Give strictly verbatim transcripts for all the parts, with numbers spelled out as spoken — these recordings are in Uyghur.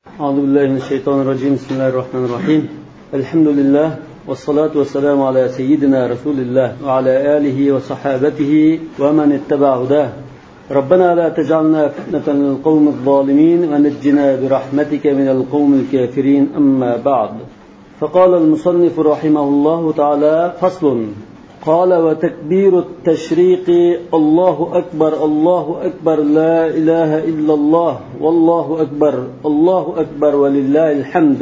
أعوذ بالله من الشيطان الرجيم. بسم الله الرحمن الرحيم. الحمد لله، والصلاة والسلام على سيدنا رسول الله وعلى آله وصحابته ومن اتبع هداه. ربنا لا تجعلنا فتنة للقوم الظالمين ونجنا برحمتك من القوم الكافرين. أما بعد. فقال المصنف رحمه الله تعالى: فصل. قال: وتكبير التشريق: الله أكبر، الله أكبر، لا إله إلا الله، والله أكبر، الله أكبر، ولله الحمد.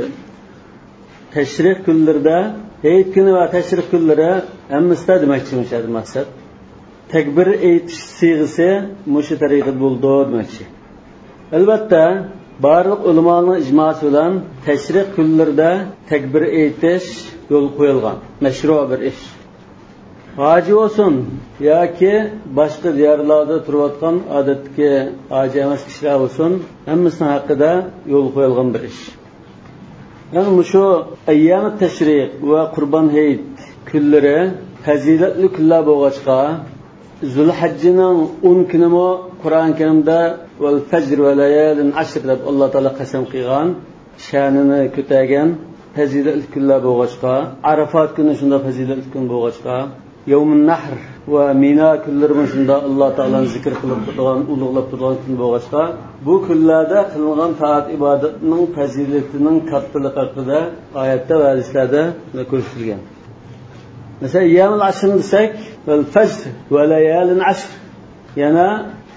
تەشرىق كۈنلىرىدە، ھېيت كۈنى ۋە تەشرىق كۈنلىرى ھەممىسىدە دېمەكچى، مۇشۇ يەردە مەقسەت. تەكبىر ئېيتىش سىيغىسى مۇشۇ تەرىقىدە بولىدۇ دېمەكچى. ئەلۋەتتە، بارلىق ئۆلىمالارنىڭ ئىجماسى بىلەن تەشرىق كۈنلىرىدە تەكبىر ئېيتىش يولغا قويۇلغان، مەشرۇ بىر ئىش. ھاجى بولسۇن ياكى باشقا دىيارلاردا تۇرۇۋاتقان ئادەتتىكى ھاجى ئەمەس كىشىلەر بولسۇن، ھەممىسىنىڭ ھەققىدە يولغا قويۇلغان بىر ئىش. يەنى مۇشۇ ئەييامى تەشرىق ۋە قۇربان ھېيت كۈنلىرى پەزىلەتلىك كۈنلەر بولغاچقا، زۇلھەججىنىڭ ئون كۈنىمۇ قۇرئان كەرىمدە «ۋەل فەجر ۋە لەيالىن ئەشر» دەپ ئاللا تائالا قەسەم قىلغان، شەنىنى كۆتەرگەن پەزىلەتلىك كۈنلەر بولغاچقا، ئارىفات كۈنى شۇنداق پەزىلەتلىك كۈن بولغاچقا، يەۋمۇن نەھر ۋە مىنا كۈنلىرىمۇ شۇنداق ئاللا تائالانى زىكىر قىلىپ تۇرىدىغان، ئۇلۇغلاپ تۇرىدىغان كۈن بولغاچقا، بۇ كۈنلەردە قىلىنغان تائەت-ئىبادەتنىڭ پەزىلىتىنىڭ كاتتىلىقى ھەققىدە ئايەتتە ۋە ھەدىسلەردە كۆرسىتىلگەن. مەسىلەن، ئەييامۇل ئەشرنى دېسەك، «ۋەل فەجر ۋە لەيالىن ئەشر». يەنە،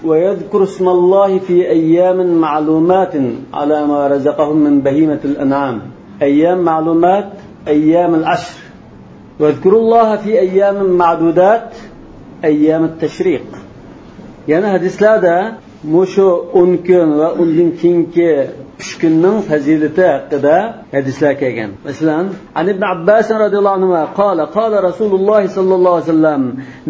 «ويذكر اسم الله في أيام معلومات على ما رزقهم من بهيمة الأنعام». ئەييام مەلۇمات، ئەييامۇل ئەشر. «واذكروا الله في أيام معدودات، أيام التشريق». يەنە ھەدىسلەردە مۇشۇ ئون كۈن ۋە ئۇندىن كېيىنكى ئۈچ كۈننىڭ پەزىلىتى ھەققىدە ھەدىسلەر كەلگەن. مەسىلەن، عن ابن عباس رضي الله عنهما قال: قال رسول الله صلى الله عليه وسلم: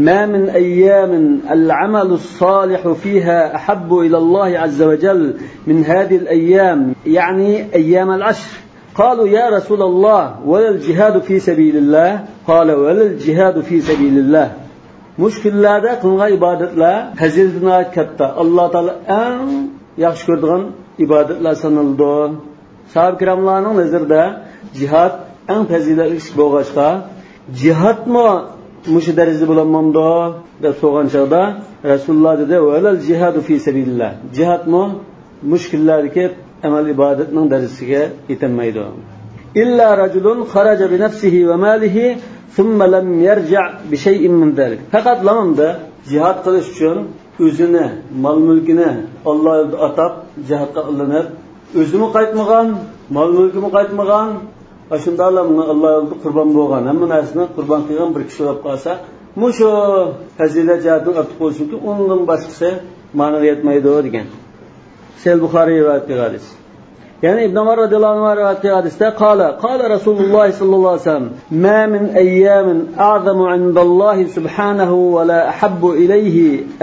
ما من أيام العمل الصالح فيها أحب إلى الله عز وجل من هذه الأيام، يعني أيام العشر. قالوا: يا رسول الله، ولا الجهاد في سبيل الله؟ قال: ولا الجهاد في سبيل الله. مۇشۇ كۈنلەردە قىلىنغان ئىبادەتلەر پەزىلىتى ناھايىتى كاتتا، ئاللا تائالا ئەڭ ياخشى كۆرىدىغان ئىبادەتلەر سانىلىدۇ. ساھابە كىراملارنىڭ نەزىرىدە جىھاد ئەڭ پەزىلەتلىك ئىش بولغاچقا، جىھادمۇ مۇشۇ دەرىجىدە بولالمامدۇ دەپ سورىغان چاغدا، رەسۇلۇللا دېدى: ۋەلەل جىھادۇ فى سەبىلىللا. جىھادمۇ مۇشۇ كۈنلەردىكى ئەمەل ئىبادەتنىڭ دەرىجىسىگە يېتەلمەيدۇ. ئىللا رەجۇلۇن خەرەجە بىنەفسىھى ۋە مالىھى ثۇممە لەم يەرجىئ بىشەيئىن مىن زالىك. پەقەتلا مۇنداق جىھاد قىلىش ئۈچۈن ئۆزىنى، مال-مۈلكىنى ئاللا يولىدا ئاتاپ، جىھادقا ئاتلىنىپ، ئۆزىمۇ قايتمىغان، مال-مۈلكىمۇ قايتمىغان، ئاشۇنداقلا مانا ئاللا يولىدا قۇربان بولغان، ھەممە نەرسىنى قۇربان قىلغان بىر كىشى بولۇپ قالسا، مۇشۇ پەزىلەت جەھەتتىن ئارتۇق بولۇشى مۇمكىن، ئۇنىڭدىن باشقىسى مانىغا يەتمەيدۇ دېگەن. سەھىھ بۇخارىي رىۋايەت قىلغان ھەدىس. يەنى ئىبن ئۆمەر رەزىياللاھۇ ئەنھۇ رىۋايەت قىلغان ھەدىستە، قال، قال رسول الله صلى الله عليه وسلم: ما من أيام أعظم عند الله سبحانه ولا أحب إليه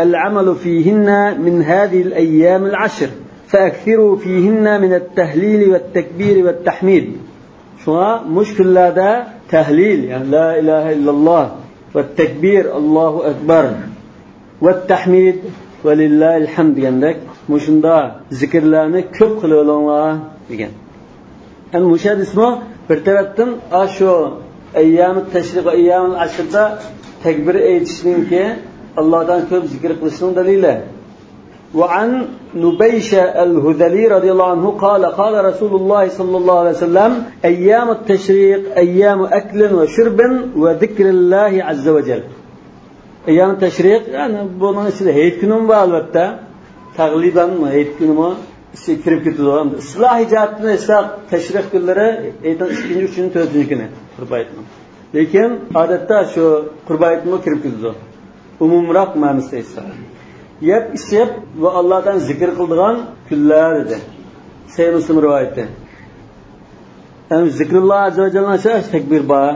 العمل فيهن من هذه الأيام العشر، فأكثروا فيهن من التهليل والتكبير والتحميد. شۇڭا مۇشۇ كۈنلەردە تەھلىل، يەنى لا ئىلاھە ئىللاللا، ۋە تەكبىر، ئاللاھۇ ئەكبەر، ۋە تەھمىد، ۋە لىللاھىل ھەمد دېگەندەك مۇشۇنداق زىكىرلەرنى كۆپ قىلىۋېلىڭلار دېگەن. يەنى مۇشۇ ھەدىسمۇ بىر تەرەپتىن ئاشۇ ئەييامى تەشرىق ۋە ئەييامىل ئەشردا تەكبىر ئېيتىشنىڭكى، ئاللا تائالانى كۆپ زىكىر قىلىشنىڭ دەلىلى. وعن نبيش الهذلي رضي الله عنه قال، قال رسول الله صلى الله عليه وسلم: أيام التشريق أيام أكل وشرب وذكر الله عز وجل. ئەييام تەشرىق، يەنى بۇنىڭ ئىچىدە ھېيت كۈنىمۇ بار، ئەلۋەتتە. تەغلىبەن ھېيت كۈنىمۇ ئىچىگە كىرىپ كېتىدۇ. ئىستىلاھىي جەھەتتىن ئېيتساق، تەشرىق كۈنلىرى ھېيتنىڭ ئىككىنچى، ئۈچىنچى، تۆتىنچى كۈنى قۇربان ھېيتنىڭ. لېكىن ئادەتتە شۇ قۇربان ھېيتمۇ كىرىپ كېتىدۇ. ئومۇمراق مەنىسىدە ئېيتساق، يەپ ئىچىپ ۋە ئاللا تائالانى زىكىر قىلىدىغان كۈنلەر دېدى. سەھىھ مۇسلىم رىۋايىتى. يەنى زىكرۇللا ئەززە ۋە جەللىنىڭ ئىچىدە تەكبىر بار.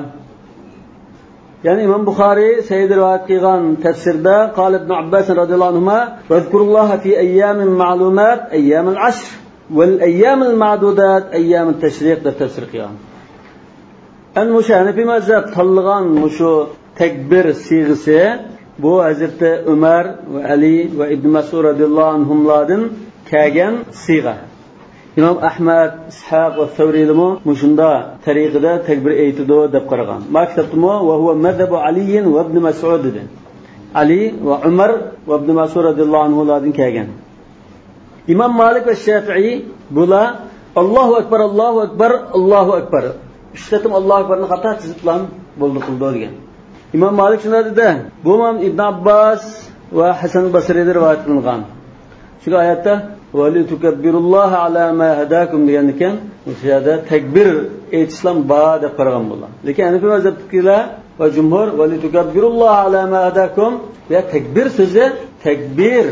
يەنى ئىمام بۇخارىي سەھىھدە رىۋايەت قىلغان تەپسىرىدە، قال ابن عباس رضي الله عنهما: واذكروا الله في أيام معلومات أيام العشر، والأيام المعدودات أيام التشريق دەپ تەپسىر قىلغان. ئەنە مۇشۇ ھەنەفىي مەزھەپ تاللىغان مۇشۇ تەكبىر سىيغىسى، بۇ ھەزرىتى ئۆمەر ۋە ئەلى ۋە ئىبن مەسئۇد رەزىياللاھۇ ئەنھۇملاردىن كەلگەن سىيغە. ئىمام ئەھمەد، ئىسھاق ۋە سەۋرىيلىمۇ مۇشۇنداق تەرىقىدە تەكبىر ئېيتىدۇ دەپ قارىغان. ما كىتابتىمۇ، «وهو مذهب علي وابن مسعود» دېدى. ئەلى ۋە ئۆمەر ۋە ئىبن مەسئۇد رەزىياللاھۇ ئەنھۇلاردىن كەلگەن. ئىمام مالىك ۋە شەفىئى بۇلار «ئاللاھۇ ئەكبەر، ئاللاھۇ ئەكبەر، ئاللاھۇ ئەكبەر». ئۈچ قېتىم «ئاللاھۇ ئەكبەرنى» خاتا تىزىپلا بولدى قىلىدۇ دېگەن. ئىمام مالىك شۇنداق دېدى. بۇ مانا ئىبن ئابباس ۋە ھەسەن بەسرىدىن رىۋايەت قىلىنغان. شۇ ئايەتتە، «ولتكبروا الله على ما هداكم» دېگەندىكىن، شۇ يەردە تەكبىر ئېيتىشلام بار دەپ قارىغان بولغان. لېكىن ھەنىفىي مەزھەپتىكىلەر ۋە جۇمھۇر، «ولتكبروا الله على ما هداكم» يا تەكبىر سۆزى تەكبىر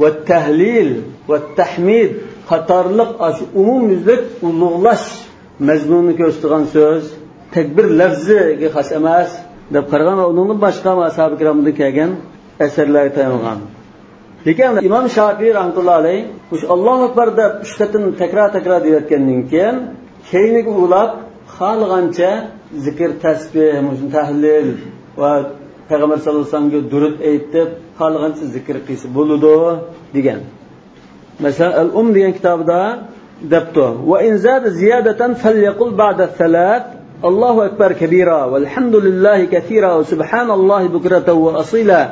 ۋە تەھلىل ۋە تەھمىد قاتارلىق ئاشۇ ئومۇميۈزلۈك ئۇلۇغلاش مەزمۇنىنى كۆرسىتىدىغان سۆز. تەكبىر لەفزىگە خاس ئەمەس دەپ قارىغان ۋە ئۇنىڭدىن باشقا ئەسھابى كىرامدىن كەلگەن ئەسەرلەرگە تايانغان. لېكىن ئىمام شافىئى رەھمەتۇللا ئەلەيھ مۇشۇ «ئاللاھۇ ئەكبەر» دەپ ئۈچ قېتىم تەكرار-تەكرار دەۋەتكەندىن كېيىن، كەينىگە ئۇلاپ خالىغانچە زىكىر، تەسبىھ، مۇشۇ تەھلىل ۋە پەيغەمبەر ساللاللاھۇ ئەلەيھى ۋەسەللەمگە دۇرۇت ئېيتىپ، خالىغانچە زىكىر قىلسا بولىدۇ دېگەن. مەسىلەن، ئەل-ئۇم دېگەن كىتابىدا دەپتۇ، «وإن زاد زيادة فليقل بعد الثلاث: الله أكبر كبيرا، والحمد لله كثيرا، وسبحان الله بكرة وأصيلا،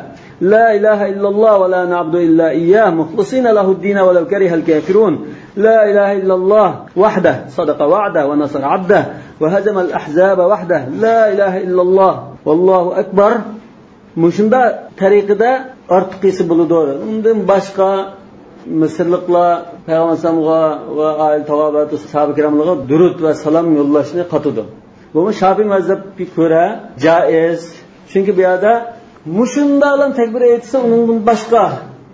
لا إله إلا الله ولا نعبد إلا إياه، مخلصين له الدين ولو كره الكافرون، لا إله إلا الله وحده صدق وعده ونصر عبده وهزم الأحزاب وحده، لا إله إلا الله والله أكبر.» مۇشۇنداق تەرىقىدە ئارتۇق قىلسا بولىدۇ. ئۇندىن باشقا مىسىرلىقلار پەيغەمبەر ئەلەيھىسسالامغا ۋە ئائىلە تاۋابىئاتى، ساھابە كىراملارغا دۇرۇت ۋە سالام يوللاشنى قاتىدۇ. بۇمۇ شافىئىي مەزھەپكە كۆرە جائىز. چۈنكى بۇ يەردە مۇشۇنداقلا تەكبىر ئېيتسا، ئۇنىڭدىن باشقا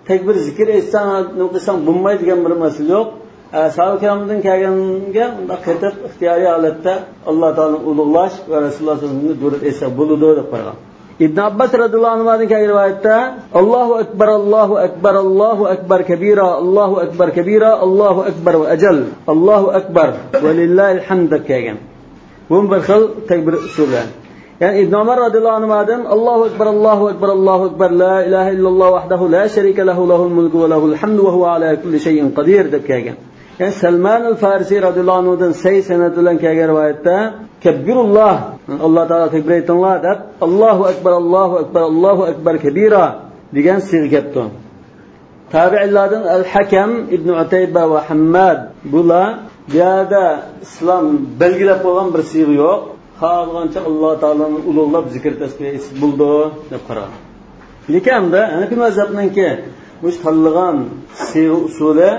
تەكبىر، زىكىر ئېيتساڭ، نېمە قىلساڭ بولمايدۇ دېگەن بىر مەسىلە يوق. ئە، ساھابە كىرامدىن كەلگەنگە مۇنداق قېتىپ ئىختىيارىي ھالەتتە ئاللا تائالانى ئۇلۇغلاش ۋە رەسۇلۇللا سەللەللاھۇ ئەلەيھى ۋەسەللەمگە دۇرۇت ئېيتساق بولىدۇ دەپ قارىغان. ئىبن ئابباس رەزىياللاھۇ ئەنھۇدىن كەلگەن رىۋايەتتە، «ئاللاھۇ ئەكبەر، ئاللاھۇ ئەكبەر، ئاللاھۇ ئەكبەر كەبىرا، ئاللاھۇ ئەكبەر كەبىرا، ئاللاھۇ ئەكبەر ۋە ئەجەل، ئاللاھۇ ئەكبەر ۋە لىللاھىل ھەمد» دەپ كەلگەن. بۇمۇ بىر خىل تەكبىر ئۇسۇلى. يەنى ئىبن ئۆمەر رەزىياللاھۇ ئەنھۇمادىن، «ئاللاھۇ ئەكبەر، ئاللاھۇ ئەكبەر، ئاللاھۇ ئەكبەر، لا ئىلاھە ئىللاللاھۇ ۋەھدەھۇ لا شەرىكە لەھۇ، لەھۇل مۇلكۇ ۋە لەھۇل ھەمدۇ ۋە ھۇۋە ئەلا كۇللى شەيئىن قەدىر» دەپ كەلگەن. يەنى سەلمان ئەل فارىسى رەزىياللاھۇ ئەنھۇدىن سەھىھ سەنەد بىلەن كەلگەن رىۋايەتتە، «كەببىرۇللاھ، ئاللا تائالا تەكبىر ئېيتىڭلار» دەپ، «ئاللاھۇ ئەكبەر، ئاللاھۇ ئەكبەر، ئاللاھۇ ئەكبەر كەبىرا» دېگەن سىيغا كەپتۇ. تابىئىنلاردىن ئەل ھەكەم ئىبن ئۇتەيبە ۋە ھەمماد، بۇلار بۇ يەردە ئىسلام بەلگىلەپ قويغان بىر سىيغا يوق. خالىغانچە ئاللا تائالانى ئۇلۇغلاپ زىكىر تەسبىھ ئېيتسا بولىدۇ دەپ قارىغان. لېكىن ھەنەفىي مەزھەپنىڭكى مۇشۇ تاللىغان سىيغا ئۇسۇلى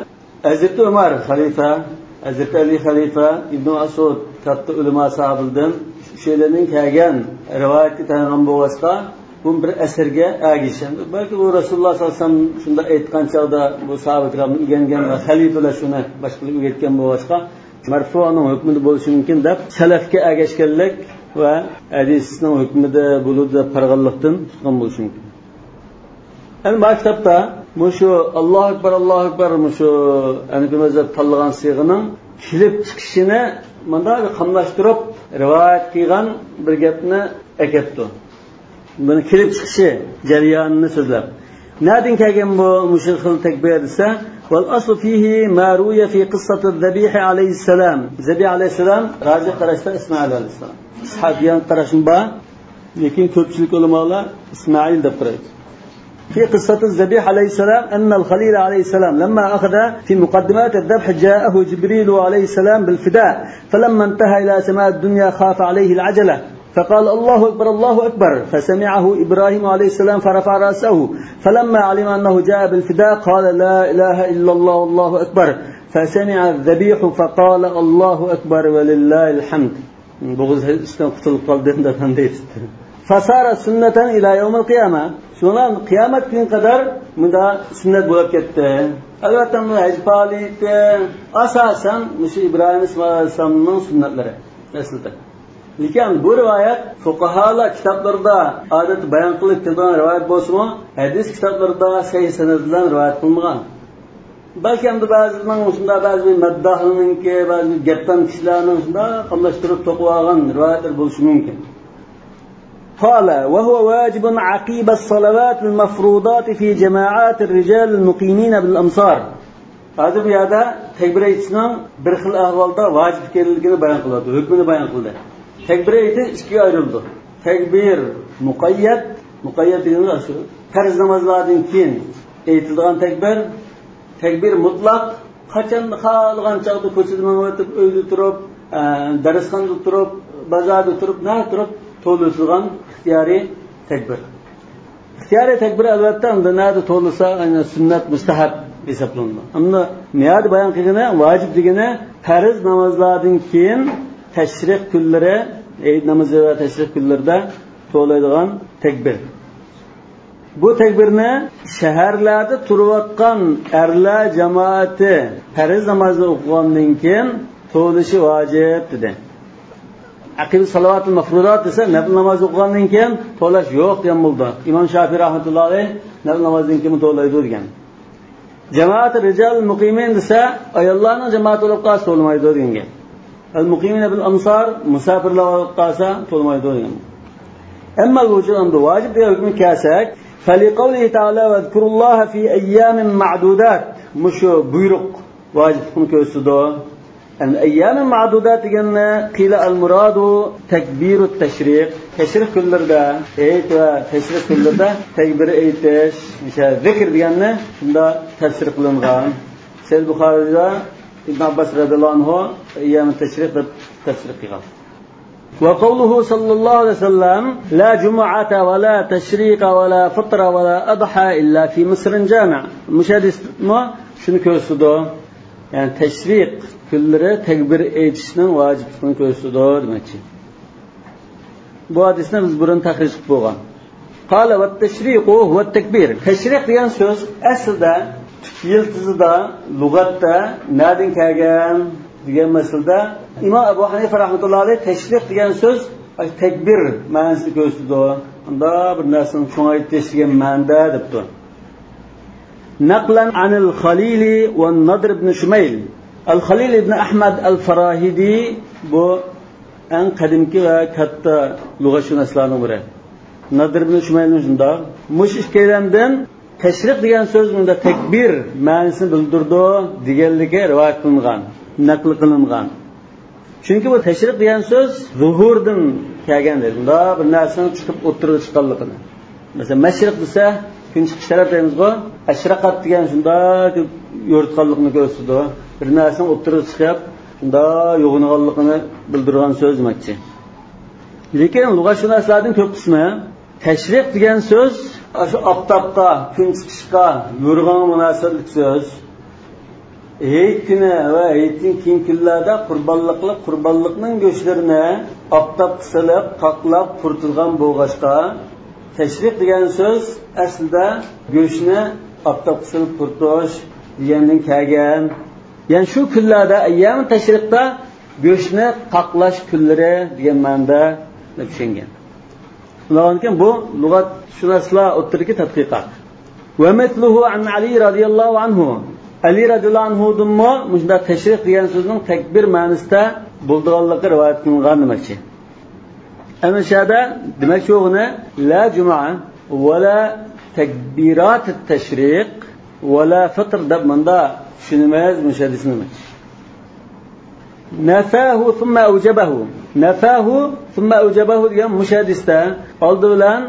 ھەزرىتى ئۆمەر خەلىپە، ھەزرىتى ئەلى خەلىپە، ئىبن مەسئۇد كاتتا ئۆلىما ساھابىلىرىدىن، شۇ ئۈچەيلەندىن كەلگەن رىۋايەتكە تايانغان بولغاچقا، بۇ بىر ئەسەرگە ئەگىشىش. بەلكى ئۇ رەسۇلۇللا سەللەللاھۇ ئەلەيھى ۋەسەللەم شۇنداق ئېيتقان چاغدا بۇ ساھابە كىرامدىن ئۆگەنگەن ۋە خەلىپىلەر شۇنى باشقىلارغا ئۆگەتكەن بولغاچقا، مەرفۇئنىڭ ھۆكمىدە بولۇشى مۇمكىن دەپ سەلەفكە ئەگەشكەنلىك ۋە ھەدىسنىڭ ھۆكمىدە بولىدۇ دەپ قارىغانلىقتىن تۇتقان بولۇشى مۇمكىن. ئەمما ما كىتابتا مۇشۇ «ئاللاھۇ ئەكبەر، ئاللاھۇ ئەكبەر» مۇشۇ ھەنەفىي مەزھەپ تاللىغان سىيغىنىڭ كېلىپ چىقىشىنى مۇنداق بىر قاملاشتۇرۇپ رىۋايەت قىلغان بىر گەپنى ئەكەپتۇ. بۇنى كېلىپ چىقىشى جەريانىنى سۆزلەپ. نەدىن كەلگەن بۇ مۇشۇ خىل تەكبىر دېسە، «والأصل فيه ما روي في قصة الذبيح عليه السلام». زەبىھ ئەلەيھىسسالام راجىھ قاراشتا ئىسمائىل ئەلەيھىسسالام. ئىسھاق دېگەن قاراشمۇ بار. لېكىن كۆپچىلىك ئۆلىمالار ئىسمائىل دەپ قارايدۇ. في قصة الذبيح عليه السلام أن الخليل عليه السلام لما أخذ في مقدمات الذبح جاءه جبريل عليه السلام بالفداء، فلما انتهى إلى سماء الدنيا خاف عليه العجلة، فقال: «الله أكبر، الله أكبر»، فسمعه إبراهيم عليه السلام فرفع رأسه، فلما علم أنه جاء بالفداء قال: «لا إله إلا الله، الله أكبر»، فسمع الذبيح فقال: «الله أكبر ولله الحمد». بوغۇز ئىچىدىن قۇتۇلۇپ قالدى دەپ دەيدۇ. فصار سنة إلى يوم القيامة. شۇڭا قىيامەت كۈنىگە قەدەر مۇنداق سۈننەت بولۇپ كەتتى. ئەلۋەتتە، بۇ ھەج پائالىيىتى ئاساسەن مۇشۇ ئىبراھىم ئىسمائىل ئەلەيھىسسالامنىڭ سۈننەتلىرى ئەسلىدە. لېكىن بۇ رىۋايەت فۇقاھالار كىتابلىرىدا ئادەتتە بايان قىلىپ كېلىدىغان رىۋايەت بولسىمۇ، ھەدىس كىتابلىرىدا سەھىھ سەنەد بىلەن رىۋايەت قىلىنمىغان. بەلكى ئەمدى بەزىنىڭ شۇنداق، بەزى بىر مەدداھنىڭكى، بەزى بىر گەپدان كىشىلەرنىڭ شۇنداق قاملاشتۇرۇپ توقۇۋالغان رىۋايەتلىرى بولۇشى مۇمكىن. قال: «وهو واجب عقيب الصلوات المفروضات في جماعات الرجال المقيمين بالأمصار». ھازىر بۇ يەردە تەكبىر ئېيتىشنىڭ بىر خىل ئەھۋالدا ۋاجىپ ئىكەنلىكىنى بايان قىلىۋاتىدۇ، ھۆكمىنى بايان قىلدى. تەكبىر ئېيتىش ئىككىگە ئايرىلىدۇ. تەكبىر مۇقەييەت، مۇقەييەت دېگىنىمىز شۇ پەرز نامازلاردىن كېيىن ئېيتىلىدىغان تەكبىر. تەكبىر مۇتلەق، قاچان خالىغان چاغدا كوچىدا مېڭىۋېتىپ، ئۆيدە تۇرۇپ، ئە، دەرسخانىدا تۇرۇپ، بازاردا تۇرۇپ، نەدە تۇرۇپ تولىسىدىغان ئىختىيارىي تەكبىر. ئىختىيارىي تەكبىر، ئەلۋەتتە، ئەمدى نەدە تولىسا، يەنى سۈننەت، مۇستەھەب ھېسابلىنىدۇ. ئەمدى نەدە بايان قىلغىنى، ۋاجىپ دېگىنى پەرز نامازلاردىن كېيىن تەشرىق كۈنلىرى، ئەيد نامىزى ۋە تەشرىق كۈنلىرىدە تولايدىغان تەكبىر. بۇ تەكبىرنى شەھەرلەردە تۇرۇۋاتقان ئەرلەر جامائىتى پەرز نامازنى ئوقۇغاندىن كېيىن تولىشى ۋاجىپ، دېدى. ئەقىبى سالىۋاتىل مەفرۇزات دېسە، نەپىل ناماز ئوقۇغاندىن كېيىن تولاش يوق دېگەن بولىدۇ. ئىمام شافىئى رەھمەتۇللاھى ئەلەيھ نەپىل نامازدىن كېيىن تولايدۇ دېگەن. جامائەت رىجال مۇقىمىن دېسە، ئاياللارنىڭ جامائەت بولۇپ قالسا تولىمايدۇ دېگەن گەپ. ئەل مۇقىمىن بىل ئەمسار، مۇساپىرلار بولۇپ قالسا تولىمايدۇ دېگەن. ئەمما ۋۇجۇب ئەمدى ۋاجىپ دېگەن ھۆكمىگە كەلسەك، فەلىقەۋلىھى تەئالە ۋەزكۇرۇللاھە فى ئەييامىن مەئدۇدات. مۇشۇ بۇيرۇق ۋاجىپلىقنى كۆرسىتىدۇ. يەنى ئەييامى مەئدۇدات دېگەننى قىيلە ئەل مۇرادۇ تەكبىرۇت تەشرىق، تەشرىق كۈنلىرىدە، ھېيت ۋە تەشرىق كۈنلىرىدە تەكبىر ئېيتىش، ئىشە زىكىر دېگەننى شۇنداق تەپسىر قىلىنغان. سەھىھ بۇخارىدا ئىبن ئابباس رەزىياللاھۇ ئەنھۇ ئەييامى تەشرىق دەپ تەپسىر قىلغان. وقوله صلى الله عليه وسلم لا جمعة ولا تشريق ولا فطر ولا أضحى إلا في مصر جامع. مۇشۇ ھەدىسمۇ شۇنى كۆرسىتىدۇ. يەنى تەشرىق كۈنلىرى تەكبىر ئېيتىشنىڭ ۋاجىپلىقىنى كۆرسىتىدۇ دېمەكچى. بۇ ھەدىسنى بىز بۇرۇن تەخرىج قىلىپ بولغان. قال والتشريق هو التكبير. تەشرىق دېگەن سۆز ئەسلىدە تۈپ يىلتىزىدا، لۇغەتتە نەدىن كەلگەن دېگەن مەسىلىدە ئىمام ئەبۇ ھەنىفە رەھمەتۇللاھى ئەلەيھ تەشرىق دېگەن سۆز تەكبىر مەنىسىنى كۆرسىتىدۇ. ئۇندا بىر نەرسىنى چوڭايتىش دېگەن مەنىدە دەپتۇ. نەقلەن ئەنىل خەلىلى ۋە نەدىر ئىبن شۇمەيل. ئەل خەلىل ئىبن ئەھمەد ئەل فاراھىدى، بۇ ئەڭ قەدىمكى ۋە كاتتا لۇغەتشۇناسلارنىڭ بىرى. نەدىر ئىبن شۇمەيلمۇ شۇنداق. مۇشۇ ئىككىيلەندىن تەشرىق دېگەن سۆز مۇندا تەكبىر مەنىسىنى بىلدۈرىدۇ دېگەنلىكى رىۋايەت قىلىنغان، نەقىل قىلىنغان. چۈنكى بۇ تەشرىق دېگەن سۆز زۇھۇردىن كەلگەن دەيدۇ. مۇنداق بىر نەرسىنىڭ چىقىپ ئوتتۇرىغا چىققانلىقىنى. مەسىلەن، مەشرىق دېسە، كۈن چىقىش تەرەپ دەيمىزغۇ، ئەشرەقەت دېگەن شۇنداق يورۇتقانلىقىنى كۆرسىتىدۇ. بىر نەرسىنىڭ ئوتتۇرىغا چىقىپ، شۇنداق يوغىنىغانلىقىنى بىلدۈرىدىغان سۆز دېمەكچى. لېكىن لۇغەتشۇناسلاردىن كۆپ قىسمى تەشرىق دېگەن سۆز ئاشۇ ئاپتاپقا، كۈن چىقىشقا، يورۇغانغا مۇناسىۋەتلىك سۆز. ھېيت كۈنى ۋە ھېيتتىن كېيىنكى كۈنلەردە قۇربانلىق قىلىپ، قۇربانلىقنىڭ گۆشلىرىنى ئاپتاپقا سېلىپ، قاقلاپ، قۇرۇتىدىغان بولغاچقا، تەشرىق دېگەن سۆز ئەسلىدە گۆشنى ئاپتاپقا سېلىپ قۇرۇتۇش دېگەندىن كەلگەن. يەنى شۇ كۈنلەردە، ئەييامى تەشرىقتا گۆشنى قاقلاش كۈنلىرى دېگەن مەنىدە چۈشەنگەن. شۇنداقكەن بۇ لۇغەتشۇناسلار ئوتتۇرىدىكى تەتقىقات. ومثله عن علي رضي الله عنه. ئەلى رەزىياللاھۇ ئەنھۇدىنمۇ مۇشۇنداق تەشرىق دېگەن سۆزنىڭ تەكبىر مەنىسىدە بولىدىغانلىقى رىۋايەت قىلىنغان دېمەكچى. ئەمما شۇ يەردە دېمەكچى بولغىنى لا جۇمۇئە ۋەلا تەكبىراتىت تەشرىق ۋەلا فىتر دەپ مۇنداق چۈشىنىمىز مۇشۇ ھەدىسنى دېمەكچى. نفاه ثم أوجبه. نفاه ثم أوجبه دېگەن مۇشۇ ھەدىستە ئالدى بىلەن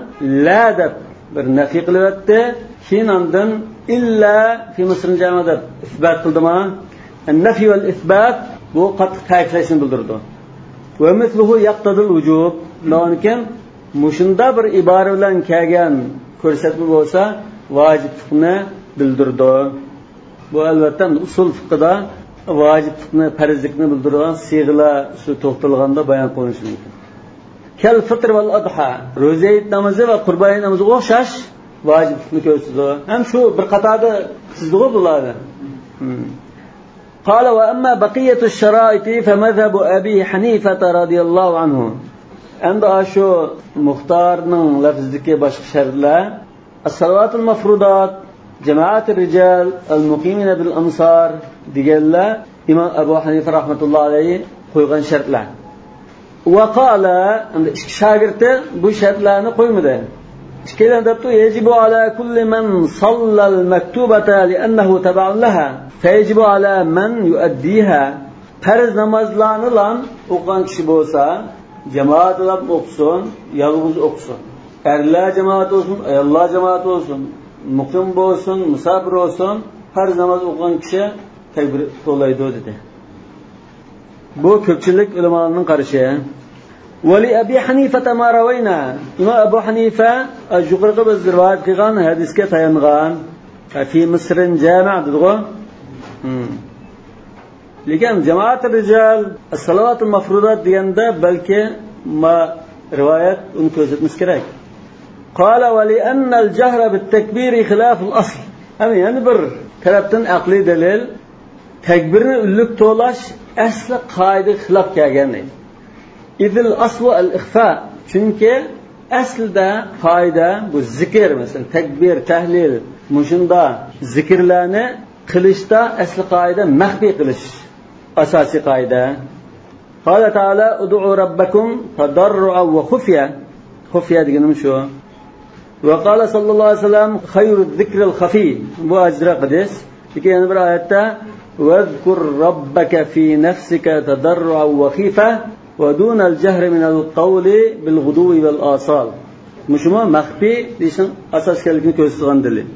لا دەپ بىر نەفى قىلىۋەتتى، كېيىن ئاندىن إلا في مصر جامع دەپ ئىسبات قىلدىما؟ النفي والإثبات بۇ قاتتىق تەكىتلەشنى بىلدۈرىدۇ. ومثله يقتضي الوجوب. لېكىن مۇشۇنداق بىر ئىبارە بىلەن كەلگەن كۆرسەتمە بولسا ۋاجىپلىقنى بىلدۈرىدۇ. بۇ، ئەلۋەتتە، ئۇسۇل فىقھىدا ۋاجىپلىقنى، پەرزلىكنى بىلدۈرىدىغان سىيغىلار ئۈستىدە توختالغاندا بايان قىلىنىشى مۇمكىن. كەل فىتر ۋەل ئەدھا، روزا ھېيت نامىزى ۋە قۇربان ھېيت نامىزىغا ئوخشاش ۋاجىپلىقنى كۆرسىتىدۇ. ھەم شۇ بىر قاتاردا تىزدىغۇ بۇلارنى. قال وأما بقية الشرائط فمذهب أبي حنيفة رضي الله عنه. ئەمدى ئاشۇ مۇختارنىڭ لەپزىدىكى باشقا شەرتلەر، الصلوات المفروضات، جماعة الرجال، المقيمين بالأمصار دېگەنلەر ئىمام ئەبۇ ھەنىفە رەھمەتۇللاھى ئەلەيھى قويغان شەرتلەر. وقال، ئەمدى ئىككى شاگىرتى بۇ شەرتلەرنى قويمىدى. ئىككىنچىدىن دەپتۇ، يەجىبۇ ئالا كۇللى مەن ساللەل مەكتۇبەتە لىئەننەھۇ تەبەئۇن لەھا. فەيەجىبۇ ئالا مەن يۇئەددىھا. پەرز نامازلارنىلا ئوقۇغان كىشى بولسا، جامائەت بىلەن ئوقۇسۇن، يالغۇز ئوقۇسۇن. ئەرلەر جامائەت بولسۇن، ئاياللار جامائەت بولسۇن، مۇقىم بولسۇن، مۇساپىر بولسۇن، پەرز ناماز ئوقۇغان كىشى تەكبىر توۋلايدۇ، دېدى. بۇ كۆپچىلىك ئۆلىمالارنىڭ قارىشى. ۋەلى ئەبى ھەنىفەتە ما رەۋەينا. ئىمام ئەبۇ ھەنىفە، ئە، يۇقىرىقى بىز رىۋايەت قىلغان ھەدىسكە تايانغان. فى مىسرىن جامىئ دېدىغۇ. ھىم. لېكىن جامائەت رىجال، سالاۋاتۇل مەفرۇزات دېگەندە بەلكى ما رىۋايەت ئۇنى كۆرسەتمىسى كېرەك. قال ولأن الجهر بالتكبير خلاف الأصل. ئەمما يەنە بىر تەرەپتىن ئەقلىي دەلىل، تەكبىرنى ئۈنلۈك توۋلاش ئەسلى قائىدىگە خىلاپ كەلگەن دەيدۇ. إذ الأصل الإخفاء. چۈنكى ئەسلىدە قائىدە بۇ زىكىر، مەسىلەن، تەكبىر، تەھلىل، مۇشۇندا زىكىرلەرنى قىلىشتا ئەسلى قائىدە مەخپىي قىلىش ئاساسىي قائىدە. قال تعالى ادعوا ربكم تضرعا وخفية. خۇفيە دېگىنىم شۇ. وقال صلى الله عليه وسلم خير الذكر الخفي. بۇ ئاجىزراق ھەدىس. لېكىن يەنە بىر ئايەتتە، واذكر ربك في نفسك تضرعا وخيفة ودون الجهر من القول بالغدو والآصال. مۇشۇمۇ مەخپىي دېيىشنىڭ ئاساس ئىكەنلىكىنى كۆرسىتىدىغان دەلىل.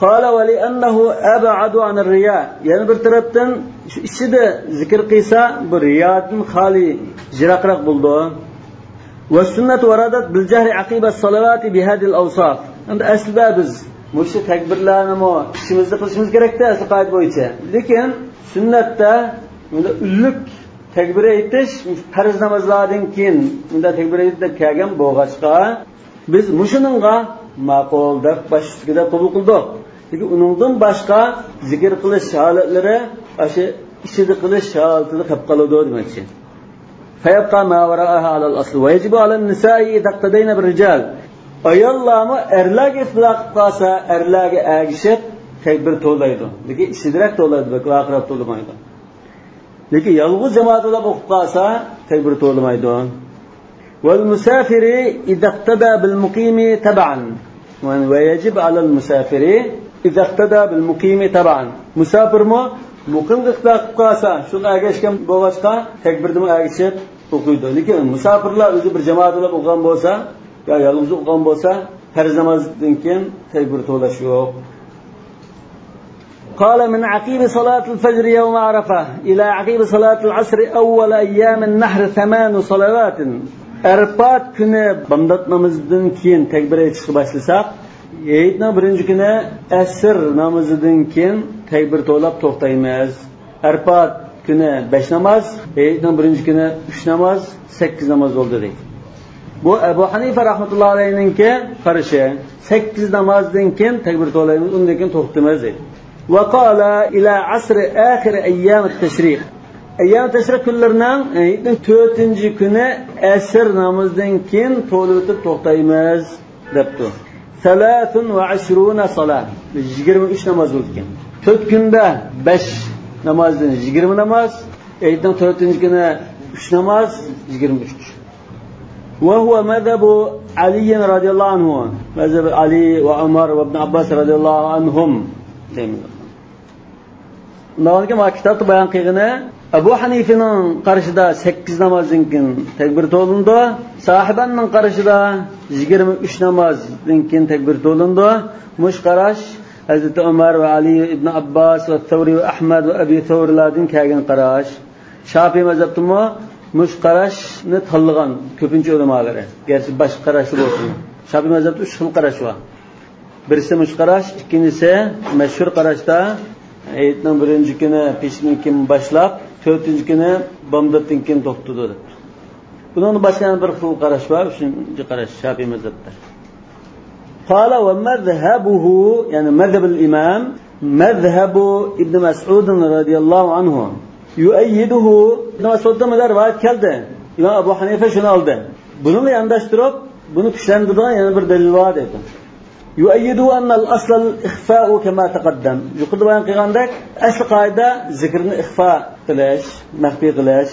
قال ولأنه أبعد عن الرياء. يەنە بىر تەرەپتىن، شۇ ئىچىدە زىكىر قىلسا، بۇ رىيادىن خالىي، يىراقراق بولىدۇ. والسنة وردت بالجهر عقب الصلوات بهذه الأوصاف. ئەمدى ئەسلىدە بىز مۇشۇ تەكبىرلەرنىمۇ ئىچىمىزدە قىلىشىمىز كېرەكتە، ئەسلى قائىدە بويىچە. لېكىن سۈننەتتە بۇنداق ئۈنلۈك تەكبىر ئېيتىش پەرز نامازلاردىن كېيىن بۇنداق تەكبىر ئېيتىش دەپ كەلگەن بولغاچقا، بىز مۇشۇنىڭغا ماقۇل دەپ باش ئۈستىگە دەپ قوبۇل قىلدۇق. لېكىن ئۇنىڭدىن باشقا زىكىر قىلىش ھالەتلىرى ئاشۇ ئىچىدە قىلىش ھالىتىدە قېلىپ قالىدۇ دېمەكچى. فيبقى ما وراءها على الأصل ويجب على النساء إذا اقتدين بالرجال. ئاياللارمۇ ئەرلەرگە ئىقتىدا قىلىپ قالسا، ئەرلەرگە ئەگىشىپ تەكبىر توۋلايدۇ. لېكىن ئىچىدىرەك توۋلايدۇ، بەك ۋارقىراپ توۋلىمايدۇ. لېكىن يالغۇز جامائەت بولۇپ ئوقۇپ قالسا، تەكبىر توۋلىمايدۇ. والمسافر إذا اقتدى بالمقيم تبعا. ويجب على المسافر إذا اقتدى بالمقيم تبعا. مۇساپىرمۇ مۇقىمغا ئىقتىدا قىلىپ قالسا، شۇنىڭغا ئەگەشكەن بولغاچقا، تەكبىردىمۇ ئەگىشىپ ئوقۇيدۇ. لېكىن مۇساپىرلار ئۆزى بىر جامائەت بولۇپ ئوقۇغان بولسا، يا يالغۇز ئوقۇغان بولسا، پەرز نامازدىن كېيىن تەكبىر توۋلاش يوق. قال من عقب صلاة الفجر يوم عرفة إلى عقب صلاة العصر أول أيام النحر ثمان صلوات. ئەرپات كۈنى بامدات نامىزىدىن كېيىن تەكبىر ئېيتىشقا باشلىساق، ھېيتنىڭ بىرىنچى كۈنى ئەسىر نامىزىدىن كېيىن تەكبىر توۋلاپ توختايمىز. ئەرپات كۈنى بەش ناماز، ھېيتنىڭ بىرىنچى كۈنى ئۈچ ناماز، سەككىز ناماز بولدى دەيدۇ. بۇ ئەبۇ ھەنىفە رەھمەتۇللاھى ئەلەيھنىڭكى قارىشى. سەككىز نامازدىن كېيىن تەكبىر توۋلايمىز، ئۇندىن كېيىن توختىمايمىز دەيدۇ. وقال إلى عصر آخر أيام التشريق. ئەييام تەشرىق كۈنلىرىنىڭ، ھېيتنىڭ تۆتىنچى كۈنى ئەسىر نامىزىدىن كېيىن توۋلىۋېتىپ توختايمىز دەپتۇ. ثلاث وعشرون صلاة. يىگىرمە ئۈچ ناماز بولىدىكەن. تۆت كۈندە بەش نامازدىن يىگىرمە ناماز، ھېيتنىڭ تۆتىنچى كۈنى ئۈچ ناماز، يىگىرمە ئۈچ. وهو مذهب علي رضي الله عنه. مەزھەبى ئەلى ۋە ئۆمەر ۋە ئىبن ئابباس رەزىياللاھۇ ئەنھۇم دەيمىز. ئۇنداقكەن، مانا كىتابتا بايان قىلغىنى، ئەبۇ ھەنىفىنىڭ قارىشىدا سەككىز نامازدىن كېيىن تەكبىر توۋلىنىدۇ. ساھىباننىڭ قارىشىدا يىگىرمە ئۈچ نامازدىن كېيىن تەكبىر توۋلىنىدۇ. مۇشۇ قاراش ھەزرىتى ئۆمەر ۋە ئەلى، ئىبن ئابباس ۋە سەۋرى ۋە ئەھمەد ۋە ئەبى سەۋرىلاردىن كەلگەن قاراش. شافىئى مەزھەپتىمۇ مۇشۇ قاراشنى تاللىغان كۆپىنچە ئۆلىمالىرى. گەرچە باشقا قاراشلار بولسىمۇ، شافىئى مەزھەپتە ئۈچ خىل قاراش بار. بىرسى مۇشۇ قاراش، ئىككىنچىسى مەشھۇر قاراشتا ھېيتنىڭ بىرىنچى كۈنى پېشىندىن كېيىن باشلاپ، تۆتىنچى كۈنى بامداتتىن كېيىن توختىدى دەپ. بۇنىڭدىن باشقا يەنە بىر خىل قاراش بار، ئۈچىنچى قاراش شافىئى مەزھەپتە. قال ومذهبه، يەنى مەزھەبۇل ئىمام، مەزھەبۇ ئىبن مەسئۇد رەزىياللاھۇ ئەنھۇ. يؤيده، ئىبن مەسئۇدتىن بۇنداق رىۋايەت كەلدى. ئىمام ئەبۇ ھەنىفە شۇنى ئالدى. بۇنىڭغا يانداشتۇرۇپ، بۇنى كۈچلەندۈرىدىغان يەنە بىر دەلىل بار دەيدۇ. يؤيد أن الأصل الإخفاء كما تقدم. يۇقىرىدا بايان قىلغاندەك، ئەسلى قائىدە زىكىرنى ئىخفا قىلىش، مەخپىي قىلىش.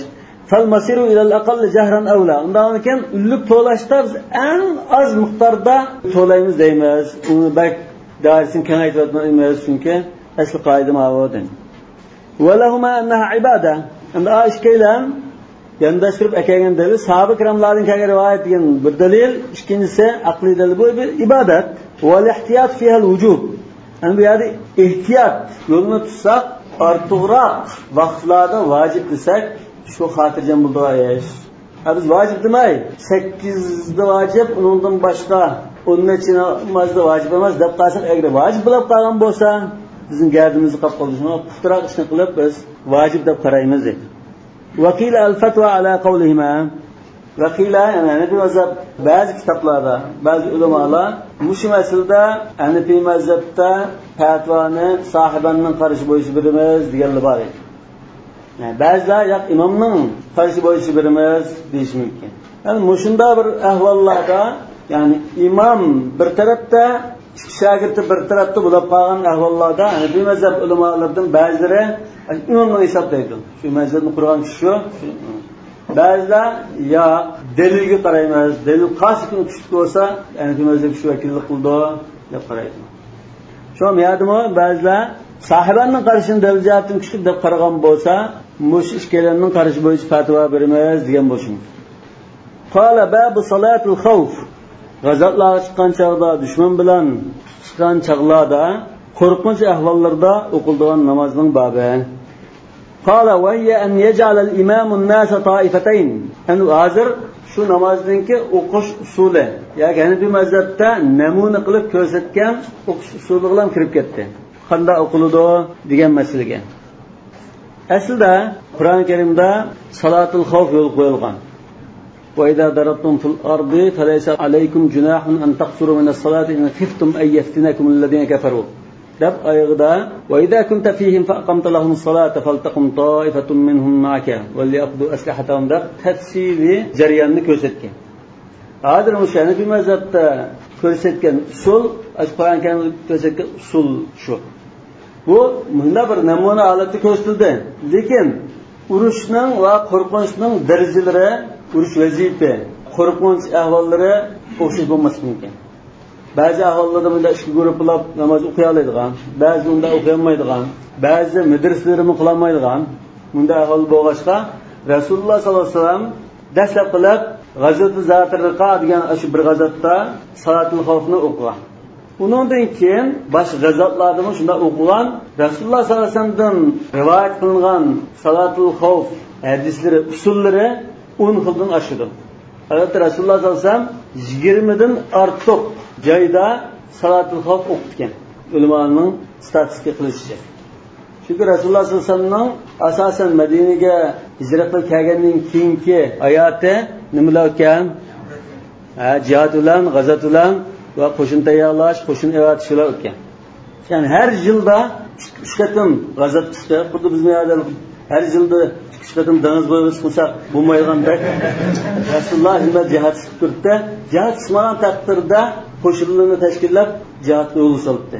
فالمصير إلى الأقل جهرا أولى. ئۇنداقمىكەن، ئۈنلۈك توۋلاشتا بىز ئەڭ ئاز مىقداردا توۋلايمىز دەيمىز. ئۇنى بەك دائىرىسىنى كېڭەيتىۋەتمەيمىز، چۈنكى ئەسلى قائىدە ماۋۇ دەيمىز. ولهما أنها عبادة. ئەمدى ئا ئىككىيلەن يانداشتۇرۇپ ئەكەلگەن دەلىل، ساھابە كىراملاردىن كەلگەن رىۋايەت دېگەن بىر دەلىل، ئىككىنچىسى ئەقلىي دەلىل، بۇ بىر ئىبادەت. والاحتياط فيها الوجوب. يەنى بۇ يەردە ئېھتىيات يولىنى تۇتساق، ئارتۇقراق ۋاقىتلاردا ۋاجىپ دېسەك، شۇ خاتىرجەم بولىدىغان ئىش. ھە، بىز ۋاجىپ دېمەي، سەككىزدە ۋاجىپ، ئۇنىڭدىن باشقا ئون نەچچە نامازدا ۋاجىپ ئەمەس دەپ قالساق، ئەگەر ۋاجىپ بولۇپ قالغان بولسا، بىزنىڭ گەدىنىمىزدە قاپ قالىدۇ. شۇڭا پۇختىراق ئىشنى قىلىپ، بىز ۋاجىپ دەپ قارايمىز دەيدۇ. وقيل الفتوى على قولهما. ۋەقىلە، يەنى ھەنەفىي مەزھەپ بەزى كىتابلاردا، بەزى ئۆلىمالار مۇشۇ مەسىلىدە ھەنەفىي مەزھەپتە پەتىۋانى ساھىبەننىڭ قارىشى بويىچە بېرىمىز دېگەنلەر بار ئىدى. يەنى بەزىلەر ياق، ئىمامنىڭ قارىشى بويىچە بېرىمىز دېيىشى مۇمكىن. يەنى مۇشۇنداق بىر ئەھۋاللاردا، يەنى ئىمام بىر تەرەپتە، ئىككى شاگىرتى بىر تەرەپتە بولۇپ قالغان ئەھۋاللاردا، ھەنەفىي مەزھەپ ئۆلىمالىرىدىن بەزىلىرى ئىمامنىڭ ھېسابلايدۇ. شۇ مەزھەپنى قۇرغان كىشى شۇ. بەزىلەر ياق، دەلىلگە قارايمىز، دەلىل قايسى كۈچلۈك بولسا، ھەنەفىي مەزھەپ شۇ ۋەكىللىك قىلىدۇ دەپ قارايدۇ. شۇ يەردىمۇ بەزىلەر ساھىبەننىڭ قارىشىنى دەلىل جەھەتتىن كۈچلۈك دەپ قارىغان بولسا، مۇشۇ ئىككىيلەننىڭ قارىشى بويىچە پەتىۋا بېرىمىز دېگەن بولۇشى مۇمكىن. قال باب صلاة الخوف. غازاتلارغا چىققان چاغدا، دۈشمەن بىلەن تۇتۇشقان چاغلاردا، قورقۇنچ ئەھۋاللىرىدا ئوقۇلىدىغان نامازنىڭ بابى. قال وهي أن يجعل الإمام الناس طائفتين. ئەنە ھازىر شۇ نامازنىڭكى ئوقۇش ئۇسۇلى، ياكى ھەنەفىي مەزھەپتە نەمۇنە قىلىپ كۆرسەتكەن ئوقۇش ئۇسۇلى بىلەن كىرىپ كەتتى. قانداق ئوقۇلىدۇ دېگەن مەسىلىگە. ئەسلىدە قۇرئان كەرىمدە سالاتۇل خوف يولغا قويۇلغان. وإذا ضربتم في الأرض فليس عليكم جناح أن تقصروا من الصلاة إن خفتم أن يفتنكم الذين كفروا دەپ ئايىغىدا، وإذا كنت فيهم فأقمت لهم الصلاة فلتقم طائفة منهم معك وليأخذوا أسلحتهم دەپ تەپسىلىي جەرياننى كۆرسەتكەن. ھازىر مۇشۇ ھەنەفىي مەزھەپتە كۆرسەتكەن ئۇسۇل، ئاشۇ قۇرئان كەرىمدە كۆرسەتكەن ئۇسۇل شۇ. بۇ مۇنداق بىر نەمۇنە ھالەتتە كۆرسىتىلدى. لېكىن ئۇرۇشنىڭ ۋە قورقۇنچنىڭ دەرىجىلىرى، ئۇرۇش ۋەزىيىتى، قورقۇنچ ئەھۋاللىرى ئوخشاش بولماسلىقى مۇمكىن. بەزى ئەھۋاللاردا مۇنداق ئىككى گۇرۇپپىلاپ ناماز ئوقۇيالايدىغان، بەزىدە ئۇنداق ئوقۇيالمايدىغان، بەزىدە مەدرىسىلىرىمۇ قىلالمايدىغان، مۇنداق ئەھۋال بولغاچقا، رەسۇلۇللا ساللاللاھۇ ئەلەيھى ۋەسەللەم دەسلەپ قىلىپ، غەزۋەتۇ زاتىر رىقا دېگەن ئاشۇ بىر غەزۋەتتە سالاتۇل خوفنى ئوقۇغان. ئۇنىڭدىن كېيىن باشقا غەزۋەتلاردىمۇ شۇنداق ئوقۇغان. رەسۇلۇللا ساللاللاھۇ ئەلەيھى ۋەسەللەمدىن رىۋايەت قىلىنغان سالاتۇل خوف ھەدىسلىرى، ئۇسۇللىرى ئون خىلدىن ئاشىدۇ. ئەلۋەتتە، رەسۇلۇللا ساللاللاھۇ ئەلەيھى ۋەسەللەم يىگىرمىدىن ئارتۇق جايدا سالاتۇل خوف ئوقۇتكەن، ئۆلىمانىڭ ستاتىستىكا قىلىشىچە. چۈنكى رەسۇلۇللا ساللاللاھۇ ئەلەيھى ۋەسەللەمنىڭ ئاساسەن مەدىنىگە ھىجرەت قىلىپ كەلگەندىن كېيىنكى ھاياتى نېمىلەر ئىكەن؟ ھە، جىھاد بىلەن، غەزۋەت بىلەن ۋە قوشۇن تەييارلاش، قوشۇن ئەۋەتىش بىلەن ئۆتكەن. يەنى ھەر يىلدا ئۈچ قېتىم غەزۋەتكە چىقتى. خۇددى بىزنىڭ يەردە ھەر يىلدا ئىككى، ئۈچ قېتىم دېڭىز بويىغا چىقمىساق بولمايدىغاندەك، رەسۇلۇللا ھەممە جىھاد چىقىپ تۇرۇپتۇ. جىھاد چىقمىغان تەقدىردە قوشۇنلىرىنى تەشكىللەپ جىھادقا يولغا سالىپتۇ.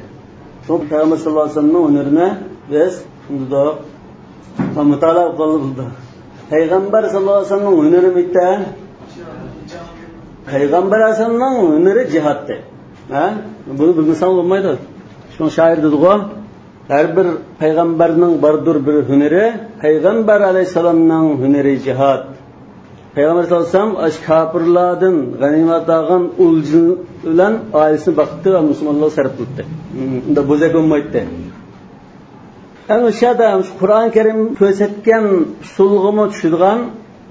شۇڭا پەيغەمبەر ساللاللاھۇ ئەلەيھى ۋەسەللەمنىڭ ھۈنىرىنى بىز ئۇنتۇدۇق. مۇتالىئە قىلىپ بولدى. پەيغەمبەر ساللاللاھۇ ئەلەيھى ۋەسەللەمنىڭ ھۈنىرى مىتە؟ پەيغەمبەر ئەلەيھىسسالامنىڭ ھۈنىرى جىھادتى. ھە؟ بۇنى بىلمىسەڭ بولمايدۇ. شۇڭا شائىر دېدىغۇ، ھەر بىر پەيغەمبەرنىڭ باردۇر بىر ھۈنىرى، پەيغەمبەر ئەلەيھىسسالامنىڭ ھۈنىرى جىھاد. پەيغەمبەر ساللاللاھۇ ئەلەيھى ۋەسەللەم ئاشۇ كاپىرلاردىن غەنىيمەت ئالغان ئۈلجە بىلەن ئائىلىسىنى باقتى ۋە مۇسۇلمانلارغا سەرپ قىلدى. ئۇنداق بوزەك بولمايتتى. ئەنە ئۇ يەردە شۇ قۇرئان كەرىم كۆرسەتكەن ئۇسۇلغىمۇ چۈشىدىغان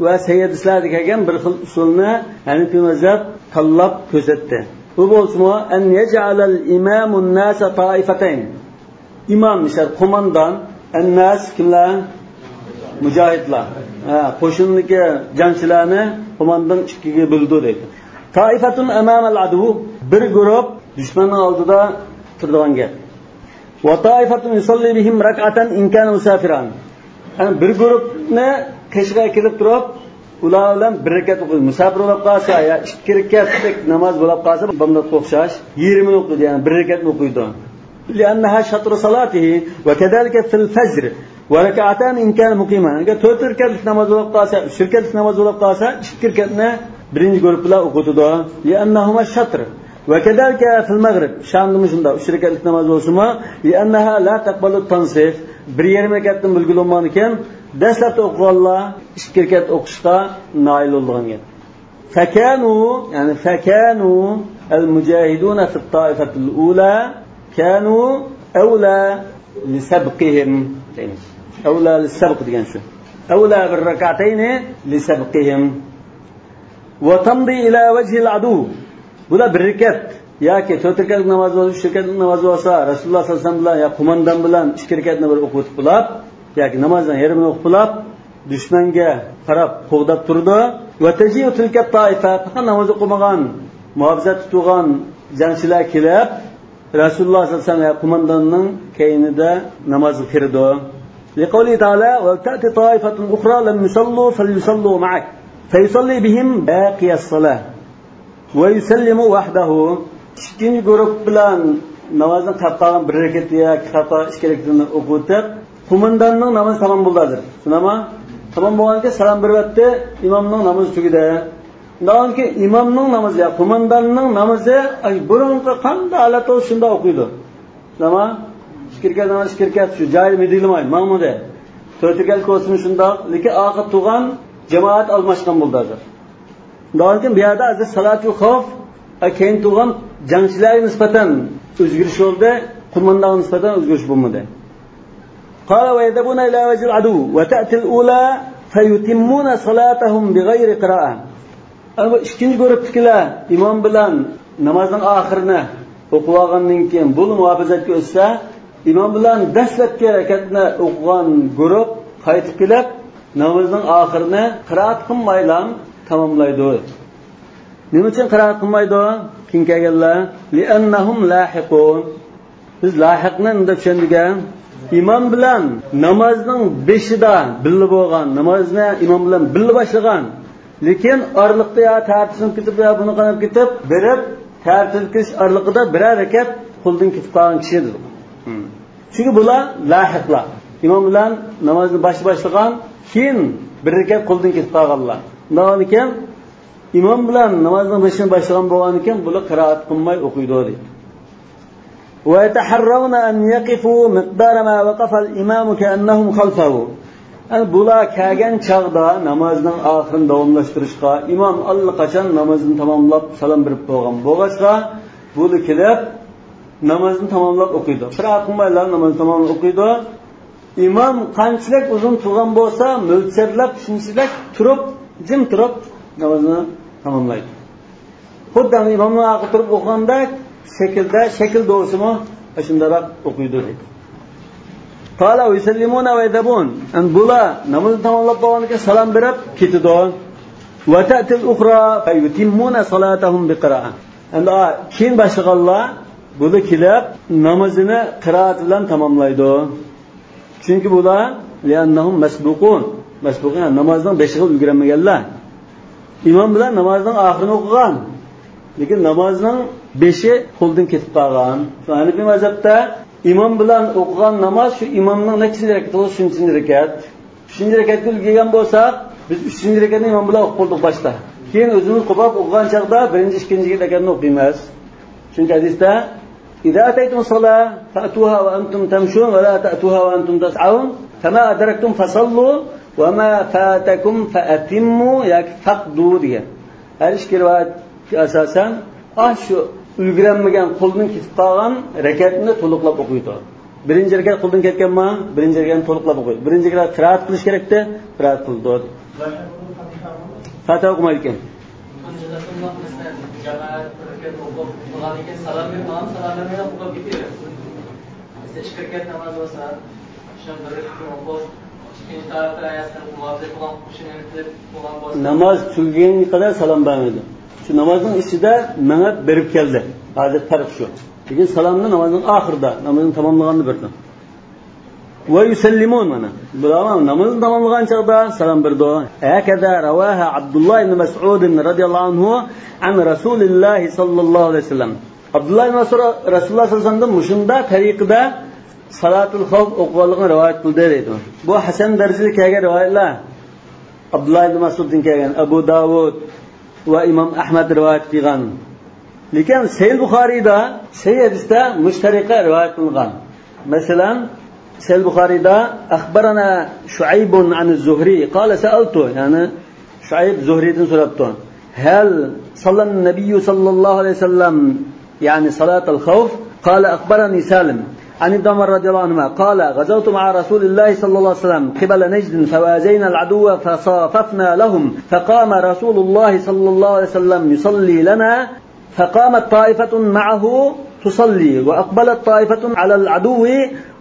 ۋە سەھىھ ھەدىسلەردە كەلگەن بىر خىل ئۇسۇلنى ھەنىپىي مەزھەپ تاللاپ كۆرسەتتى. بۇ بولسىمۇ، أن يجعل الإمام الناس طائفتين. ئىمام، شەر، قوماندان، ئەنناس كىملەر؟ مۇجاھىدلار. ھە، قوشۇندىكى جەڭچىلەرنى قوماندان ئىككىگە بۆلىدۇ دەيدۇ. طائفة أمام العدو، بىر گۇرۇپ دۈشمەننىڭ ئالدىدا تۇرىدىغان گەپ. وطائفة يصلي بهم ركعة إن كان مسافرا. يەنى بىر گۇرۇپنى قېشىغا ئەكېلىپ تۇرۇپ، ئۇلار بىلەن بىر رەكەت ئوقۇيدۇ. مۇساپىر بولۇپ قالسا يا ئىككى رەكەتلىك ناماز بولۇپ قالسا، بامداتقا ئوخشاش يېرىمىنى ئوقۇيدۇ، يەنى بىر رەكەتنى ئوقۇيدۇ. لأنها شطر صلاته وكذلك في الفجر. وركعتان إن كان مقيما. ئەگەر تۆت رەكەتلىك ناماز بولۇپ قالسا، ئۈچ رەكەتلىك ناماز بولۇپ قالسا، ئىككى رەكەتنى بىرىنچى گۇرۇپپىلا ئوقۇتىدۇ. لأنهما الشطر. وكذلك في المغرب. شامدىمۇ شۇنداق، ئۈچ رەكەتلىك ناماز بولسىمۇ، لأنها لا تقبل التنصيف. بىر يېرىم رەكەتتىن بىلگىلى بولمىغانىكەن، دەسلەپتە ئوقۇغانلار ئىككى رەكەت ئوقۇشقا نائىل بولىدىغان گەپ. فكانوا، يەنى فكانوا المجاهدون في الطائفة الأولى كانوا أولى لسبقهم دەيمىز. أولى للسبق دېگەن شۇ. أولى بالركعتين لسبقهم. وتمضي إلى وجه العدو. بۇلار بىر رەكەت ياكى تۆت رەكەتلىك ناماز بولسا، ئۈچ رەكەتلىك ناماز بولسا، رەسۇلۇللا سەللەللاھۇ ئەلەيھى ۋەسەللەم بىلەن يا قوماندان بىلەن ئىككى رەكەتنى بىر ئوقۇپ بولۇپ، ياكى نامازنىڭ يېرىمىنى ئوقۇپ بولۇپ، دۈشمەنگە قاراپ قوغداپ تۇرىدۇ. وتجيء تلك الطائفة، پەقەت ناماز ئوقۇمىغان، مۇھاپىزەتتە تۇرغان جەڭچىلەر كېلىپ، رەسۇلۇللا سەللەللاھۇ ئەلەيھى ۋەسەللەم ۋە قومانداننىڭ كەينىدە نامازغا كىرىدۇ. لقوله تعالى: وتأتي طائفة أخرى لم يصلوا فليصلوا معك فيصلي بهم باقي الصلاة ويسلم وحده. ئىككىنچى گۇرۇپپا بىلەن نامازنى قىلىپ قالغان بىر رەكەت ياكى قىلىپ قالغان ئىككى رەكەتنى ئوقۇتۇپ، قومانداننىڭ نامىزى تامام بولدى ھازىر. شۇنداقمۇ؟ تامام بولغاندىن كېيىن سالام بېرىۋەتتى، ئىمامنىڭ نامىزى تۈگىدى. شۇنداقتىن كېيىن ئىمامنىڭ نامىزى يا قومانداننىڭ نامىزى، ئاي، بۇرۇنقى قانداق ھالەت بولسا شۇنداق ئوقۇيدۇ. شۇنداقمۇ؟ ئىككى رەكەت ناماز، ئىككى رەكەت شۇ جايىدا مىدىرلىماي ماڭمىدى. تۆت رەكەت بولسىمۇ شۇنداق، لېكىن ئارقىدا تۇرغان جامائەت ئالماشقان بولدى ھازىر. شۇنداقتىن كېيىن بۇ يەردە ھازىر سالاتۇل خەۋف، ئە، كەينىدە تۇرغان جەڭچىلەرگە نىسبەتەن ئۆزگىرىش بولدى، قوماندانغا نىسبەتەن ئۆزگىرىش بولمىدى. قال: ويذهبون إلى وجه العدو وتأتي الأولى فيتمون صلاتهم بغير قراءة. ئەنە بۇ ئىككىنچى گۇرۇپپىدىكىلەر ئىمام بىلەن نامازنىڭ ئاخىرىنى ئوقۇۋالغاندىن كېيىن، بۇلا مۇھاپىزەتكە ئۆتسە، ئىمام بىلەن دەسلەپكى رەكەتنى ئوقۇغان گۇرۇپ قايتىپ كېلىپ، نامازنىڭ ئاخىرىنى قىرائەت قىلمايلا تاماملايدۇ. نېمە ئۈچۈن قىرائەت قىلمايدۇ؟ كېيىن كەلگەنلەر، لأنهم لاحقون. بىز لاھىقنى نېمە دەپ چۈشەندۇق؟ ئىمام بىلەن نامازنىڭ بېشىدا بىللە بولغان، نامازنى ئىمام بىلەن بىللە باشلىغان، لېكىن ئارىلىقتا يا تەرەتۈزۈپ كېتىپ، يا بۇنى قاناپ كېتىپ، بېرىپ تەرەتۈزۈپ كېتىش ئارىلىقىدا بىرەر رەكەت قولدىن كېتىپ قالغان كىشى دېدۇق. چۈنكى بۇلار لاھىقلار. ئىمام بىلەن نامازنى باشتا باشلىغان، كېيىن بىر رەكەت قولدىن كېتىپ قالغانلار. شۇنداق ئىكەن، ئىمام بىلەن نامازنىڭ بېشىنى باشلىغان بولغان ئىكەن، بۇلار قىرائەت قىلماي ئوقۇيدۇ دەيدۇ. ويتحرون أن يقفوا مقدار ما وقف الإمام كأنهم خلفه. يەنى بۇلار كەلگەن چاغدا نامازنىڭ ئاخىرىنى داۋاملاشتۇرۇشقا، ئىمام ئاللىقاچان نامازنى تاماملاپ سالام بېرىپ بولغان بولغاچقا، بۇلار كېلىپ نامازنى تاماملاپ ئوقۇيدۇ. قىرائەت قىلمايلا نامازنى تاماملاپ ئوقۇيدۇ. ئىمام قانچىلىك ئۇزۇن تۇرغان بولسا، مۆلچەرلەپ شۇنچىلىك تۇرۇپ، جىم تۇرۇپ نامازنى تاماملايدۇ. خۇددى ئىمامنىڭ ئارقىدا تۇرۇپ ئوقۇغاندەك شەكىلدە، شەكىل دوغرىسىمۇ شۇنداقراق ئوقۇيدۇ دەيدۇ. قال ويسلمون ويذهبون. يەنى بۇلار نامازنى تاماملاپ بولغاندىن كېيىن سالام بېرىپ كېتىدۇ. وتأتي الأخرى فيتمون صلاتهم بقراءة. يەنى كېيىن باشلىغانلار بۇلار كېلىپ نامىزىنى قىرائەت بىلەن تاماملايدۇ. چۈنكى بۇلار لأنهم مسبوقون. مەسبۇقۇن، يەنى نامازنىڭ بېشىغا ئۈلگۈرەلمىگەنلەر. ئىمام بىلەن نامازنىڭ ئاخىرىنى ئوقۇغان، لېكىن نامازنىڭ بېشى قولدىن كېتىپ قالغان. شۇ ھەنىپىي مەزھەپتە ئىمام بىلەن ئوقۇغان ناماز شۇ ئىمامنىڭ نەچچىنچى رەكىتى بولسا، شۇنچىنچى رەكەت. ئۈچىنچى رەكەتكە ئۈلگۈرگەن بولساق، بىز ئۈچىنچى رەكەتنى ئىمام بىلەن ئوقۇپ بولدۇق باشتا. كېيىن ئۆزىمىز قوپاپ ئوقۇغان چاغدا بىرىنچى، ئىككىنچى رەكەتنى ئوقۇيمىز. چۈنكى ھەدىستە: إذا أتيتم الصلاة فأتوها وأنتم تمشون ولا تأتوها وأنتم تسعون فما أدركتم فصلوا وما فاتكم فأتموا ياكى فاقضوا دېگەن. ھەر ئىككى رىۋايەتكە ئاساسەن، ئاشۇ ئۈلگۈرەلمىگەن، قولدىن كېتىپ قالغان رەكەتنى تولۇقلاپ ئوقۇيدۇ. بىرىنچى رەكەت قولدىن كەتكەنما، بىرىنچى رەكەتنى تولۇقلاپ ئوقۇيدۇ. بىرىنچى رەكەت قىرائەت قىلىش كېرەكتى، قىرائەت قىلىدۇ. فاتىھە ئوقۇمايدىكەن. جامائەت بىر رەكەت ئوقۇپ، بولغاندىن كېيىن سالام بېرىپ، ماڭا سالام بەرمەي ئوقۇپ كېتىۋېرىدۇ. بىزدە ئىككى رەكەت ناماز بولسا، شۇ بىر رەكەتنى ئوقۇپ، ئىككىنچى تارىختا ئايەتنى مۇھاپىزە قىلغان، قوشۇن ئېلىپ قىلغان بولسا. ناماز تۈگىگەنگە قەدەر سالام بەرمەيدۇ. شۇ نامازنىڭ ئىچىدە مېڭىپ بېرىپ كەلدى. ھازىر پەرق شۇ. لېكىن سالامنى نامازنىڭ ئاخىرىدا، نامازنى تاماملىغاندا بېرىدۇ. ويسلمون، مانا. بۇلار نامازنى تاماملىغان چاغدا سالام بېرىدۇ. هكذا رواها عبد الله بن مسعود رضي الله عنه عن رسول الله صلى الله عليه وسلم. ئابدۇللا ئىبن مەسئۇد رەسۇلۇللا سەللەللاھۇ ئەلەيھى ۋەسەللەمدىن مۇشۇنداق تەرىقىدە سالاتۇل خەۋپ ئوقۇغانلىقىنى رىۋايەت قىلدى دەيدۇ. بۇ ھەسەن دەرىجىدە كەلگەن رىۋايەتلەر ئابدۇللا ئىبن مەسئۇدتىن كەلگەن، ئەبۇ داۋۇد ۋە ئىمام ئەھمەد رىۋايەت قىلغان. لېكىن سەھىھ بۇخارىدا، سەھىھ ھەدىستە مۇشۇ تەرىقە رىۋايەت قىلىنغان. مەسىلەن، سەھىھ بۇخارىدا، أخبرنا شعيب عن الزهري قال سألت، يەنى شۇئەيب زۇھرىدىن سوراپتۇ. هل صلى النبي صلى الله عليه وسلم، يعني صلاة الخوف؟ قال أخبرني سالم عن ابن عمر رضي الله عنهما قال: غزوت مع رسول الله صلى الله عليه وسلم قبل نجد فوازينا العدو فصاففنا لهم، فقام رسول الله صلى الله عليه وسلم يصلي لنا، فقامت طائفة معه تصلي، وأقبلت طائفة على العدو،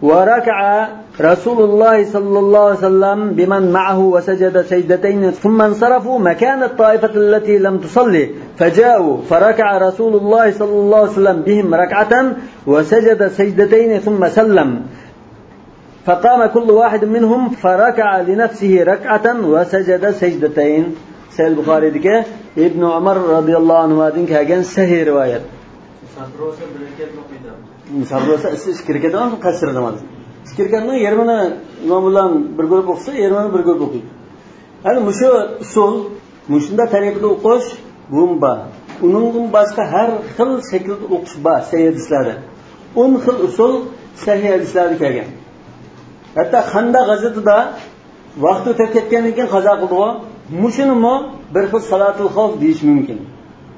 وركع رسول الله صلى الله عليه وسلم بمن معه وسجد سجدتين، ثم انصرفوا مكان الطائفة التي لم تصل، فجاءوا فركع رسول الله صلى الله عليه وسلم بهم ركعة وسجد سجدتين ثم سلم، فقام كل واحد منهم فركع لنفسه ركعة وسجد سجدتين. سەھىھ بۇخارىدىكى ئىبن ئۆمەر رەزىياللاھۇ ئەنھۇدىن كەلگەن سەھىھ رىۋايەت. مۇساپىر بولسا بىر رەكەت ئوقۇيدۇ. مۇساپىر بولسا ئىككى رەكەت ئوقۇيدۇ، قەسىر ناماز. ئىككى رەكەتنىڭ يېرىمىنى ئىمام بىلەن بىر گۇرۇپ ئوقۇسا، يېرىمىنى بىر گۇرۇپ ئوقۇيدۇ. يەنى مۇشۇ ئۇسۇل، مۇشۇنداق تەرىقىدە ئوقۇش بۇمۇ بار. ئۇنىڭدىن باشقا ھەر خىل شەكىلدە ئوقۇش بار سەھىھ ھەدىسلەردە. ئون خىل ئۇسۇل سەھىھ ھەدىسلەردە كەلگەن. ھەتتا خەندەق غەزۋىتىدا ۋاقتى ئۆتۈپ كەتكەندىن كېيىن قازا قىلدىغۇ. مۇشۇنىمۇ بىر خىل سالاتۇل خەۋپ دېيىش مۇمكىن.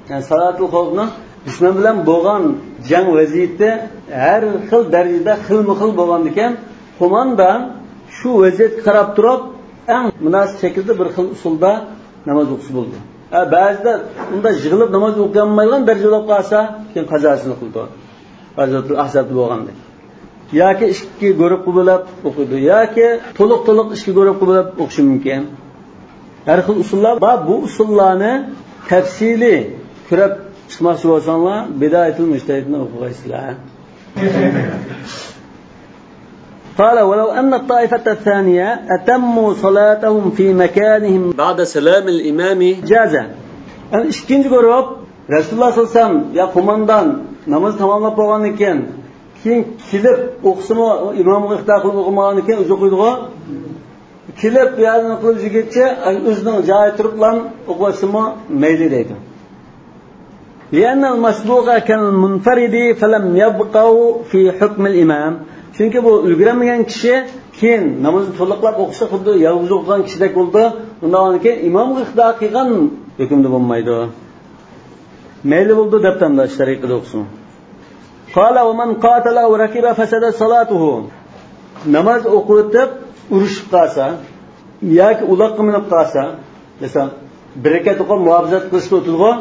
يەنى سالاتۇل خەۋپنىڭ دۈشمەن بىلەن بولغان جەڭ ۋەزىيىتى ھەر خىل دەرىجىدە خىلمۇ خىل بولغاندىكىن، قوماندان شۇ ۋەزىيەتكە قاراپ تۇرۇپ، ئەڭ مۇناسىپ شەكىلدە بىر خىل ئۇسۇلدا ناماز ئوقۇسا بولىدۇ. ھە، بەزىدە ئۇنداق يىغىلىپ ناماز ئوقۇيالمايدىغان دەرىجە بولۇپ قالسا، كېيىن قازاسىنى قىلىدۇ. غەزۋەتۇل ئەھزابتا بولغاندەك. ياكى ئىككى گۇرۇپپا بۆلۈپ ئوقۇيدۇ، ياكى تولۇق-تولۇق ئىككى گۇرۇپپا بۆلۈپ ئوقۇشى مۇمكىن. ھەر خىل ئۇسۇللار بار. بۇ ئۇسۇللارنى تەپسىلىي كۆرۈپ چىقماقچى بولساڭلار، بداية المجتهدنى ئوقۇغايسىلەر. قال: ولو أن الطائفة الثانية أتموا صلاتهم في مكانهم بعد سلام الإمام جاز. يەنى ئىككىنچى گۇرۇپ، رەسۇلۇللاھ سەللەللاھۇ ئەلەيھى ۋەسەللەم يا قوماندان ناماز تاماملاپ بولغاندىن كېيىن، كېيىن كېلىپ ئوقۇسىمۇ، ئىمامغا ئىقتىدا قىلىپ ئوقۇمىغاندىن كېيىن ئۆزى ئوقۇيدىغۇ. كېلىپ، يەنى قىلىپ يۈرگەنچە، ئۆزىنىڭ جايىدا تۇرۇپلا ئوقۇۋەتسىمۇ مەيلى دەيدۇ. لأن المسبوق كالمنفرد فلم يبقوا في حكم الإمام. چۈنكى بۇ ئۈلگۈرەلمىگەن كىشى كېيىن نامازنى تولۇقلاپ ئوقۇسا، خۇددى يالغۇز ئوقۇغان كىشىدەك بولىدۇ. ئۇنداق بولغاندىكىن ئىمامغا ئىقتىدا قىلغان ھۆكۈمدە بولمايدۇ. مەيلى بولىدۇ دەپتۇ ئەمدى شەرىئەتتە ئوقۇسۇن. قال: ومن قاتل أو ركب فسدت صلاته. ناماز ئوقۇۋېتىپ ئۇرۇشۇپ قالسا ياكى ئۇلاققا مىنىپ قالسا، مەسىلەن، بىر رەكەت ئوقۇپ مۇھاپىزەت قىلىشتا ئولتۇرىدىغۇ،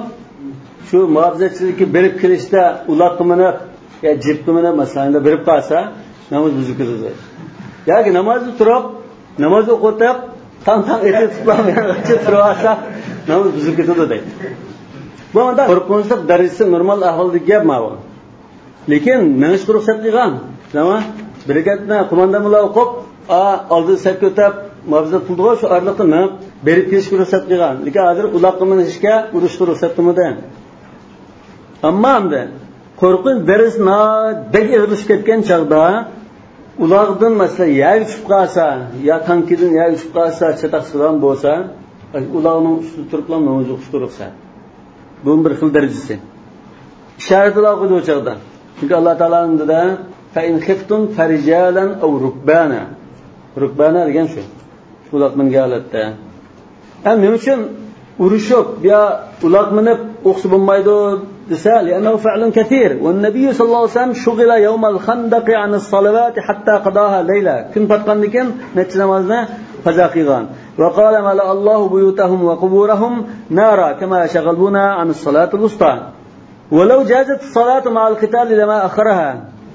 شۇ مۇھاپىزەتچىلىككە بېرىپ كېلىشتە ئۇلاققا مىنىپ يا جىپقا مىنىپ، مەسىلەن، بېرىپ قالسا، ناماز بۇزۇلۇپ كېتىدۇ. ياكى نامازدا تۇرۇپ، ناماز ئوقۇۋېتىپ، تاڭ-تاڭ ئېتىپ تۇرۇۋالسا، ناماز بۇزۇلۇپ كېتىدۇ دەيدۇ. بۇ ئەمدى قورقۇنچلۇق دەرىجىسى نورمال ئەھۋالدىكى گەپ ماۋۇ. لېكىن مېڭىشقا رۇخسەت قىلغان. شۇنداقمۇ؟ بىر رەكەتنى قوماندان بىلەن ئوقۇپ، ئا، ئالدىدا سەپكە ئۆتۈپ، مۇھاپىزەت قىلىدىغۇ، شۇ ئارىلىقتا مېڭىپ بېرىپ كېلىشكە رۇخسەت قىلغان. لېكىن ھازىر ئۇلاققا مىنىشكە، ئۇرۇشقا رۇخسەت قىلمىدى. ئەمما ئەمدى قورقۇنچ دەرىجىسى ناھايىتى بەك ئېغىرلىشىپ كەتكەن چاغدا، ئۇلاغدىن، مەسىلەن، يەرگە چۈشۈپ قالسا، يا تانكىدىن يەرگە چۈشۈپ قالسا، چاتاق چىقىدىغان بولسا، ئۇلاغنىڭ ئۈستىدە تۇرۇپلا ناماز ئوقۇشقا رۇخسەت. بۇمۇ بىر خىل دەرىجىسى. ئىشارەتلەر قويدى ئۇ چاغدا. چۈنكى ئاللا تائالا ئايىتىدە، فإن خفتم فرجالا أو ركبانا. ركبانا دېگەن شۇ. ئۇلاق مىنگەن ھالەتتە. ئە، نېمە ئۈچۈن ئۇرۇشۇپ يا ئۇلاق مىنىپ ئوقۇسا بولمايدۇ دېسە، لأنه فعل كثير. والنبي صلى الله عليه وسلم شغل يوم الخندق عن الصلوات حتى قضاها ليلا. كۈن پاتقاندىن كېيىن نەچچە نامازنى قازا قىلغان. وقال: ملأ الله بيوتهم وقبورهم نارا كما شغلونا عن الصلاة الوسطى. ولو جازت الصلاة مع القتال لما أخرها.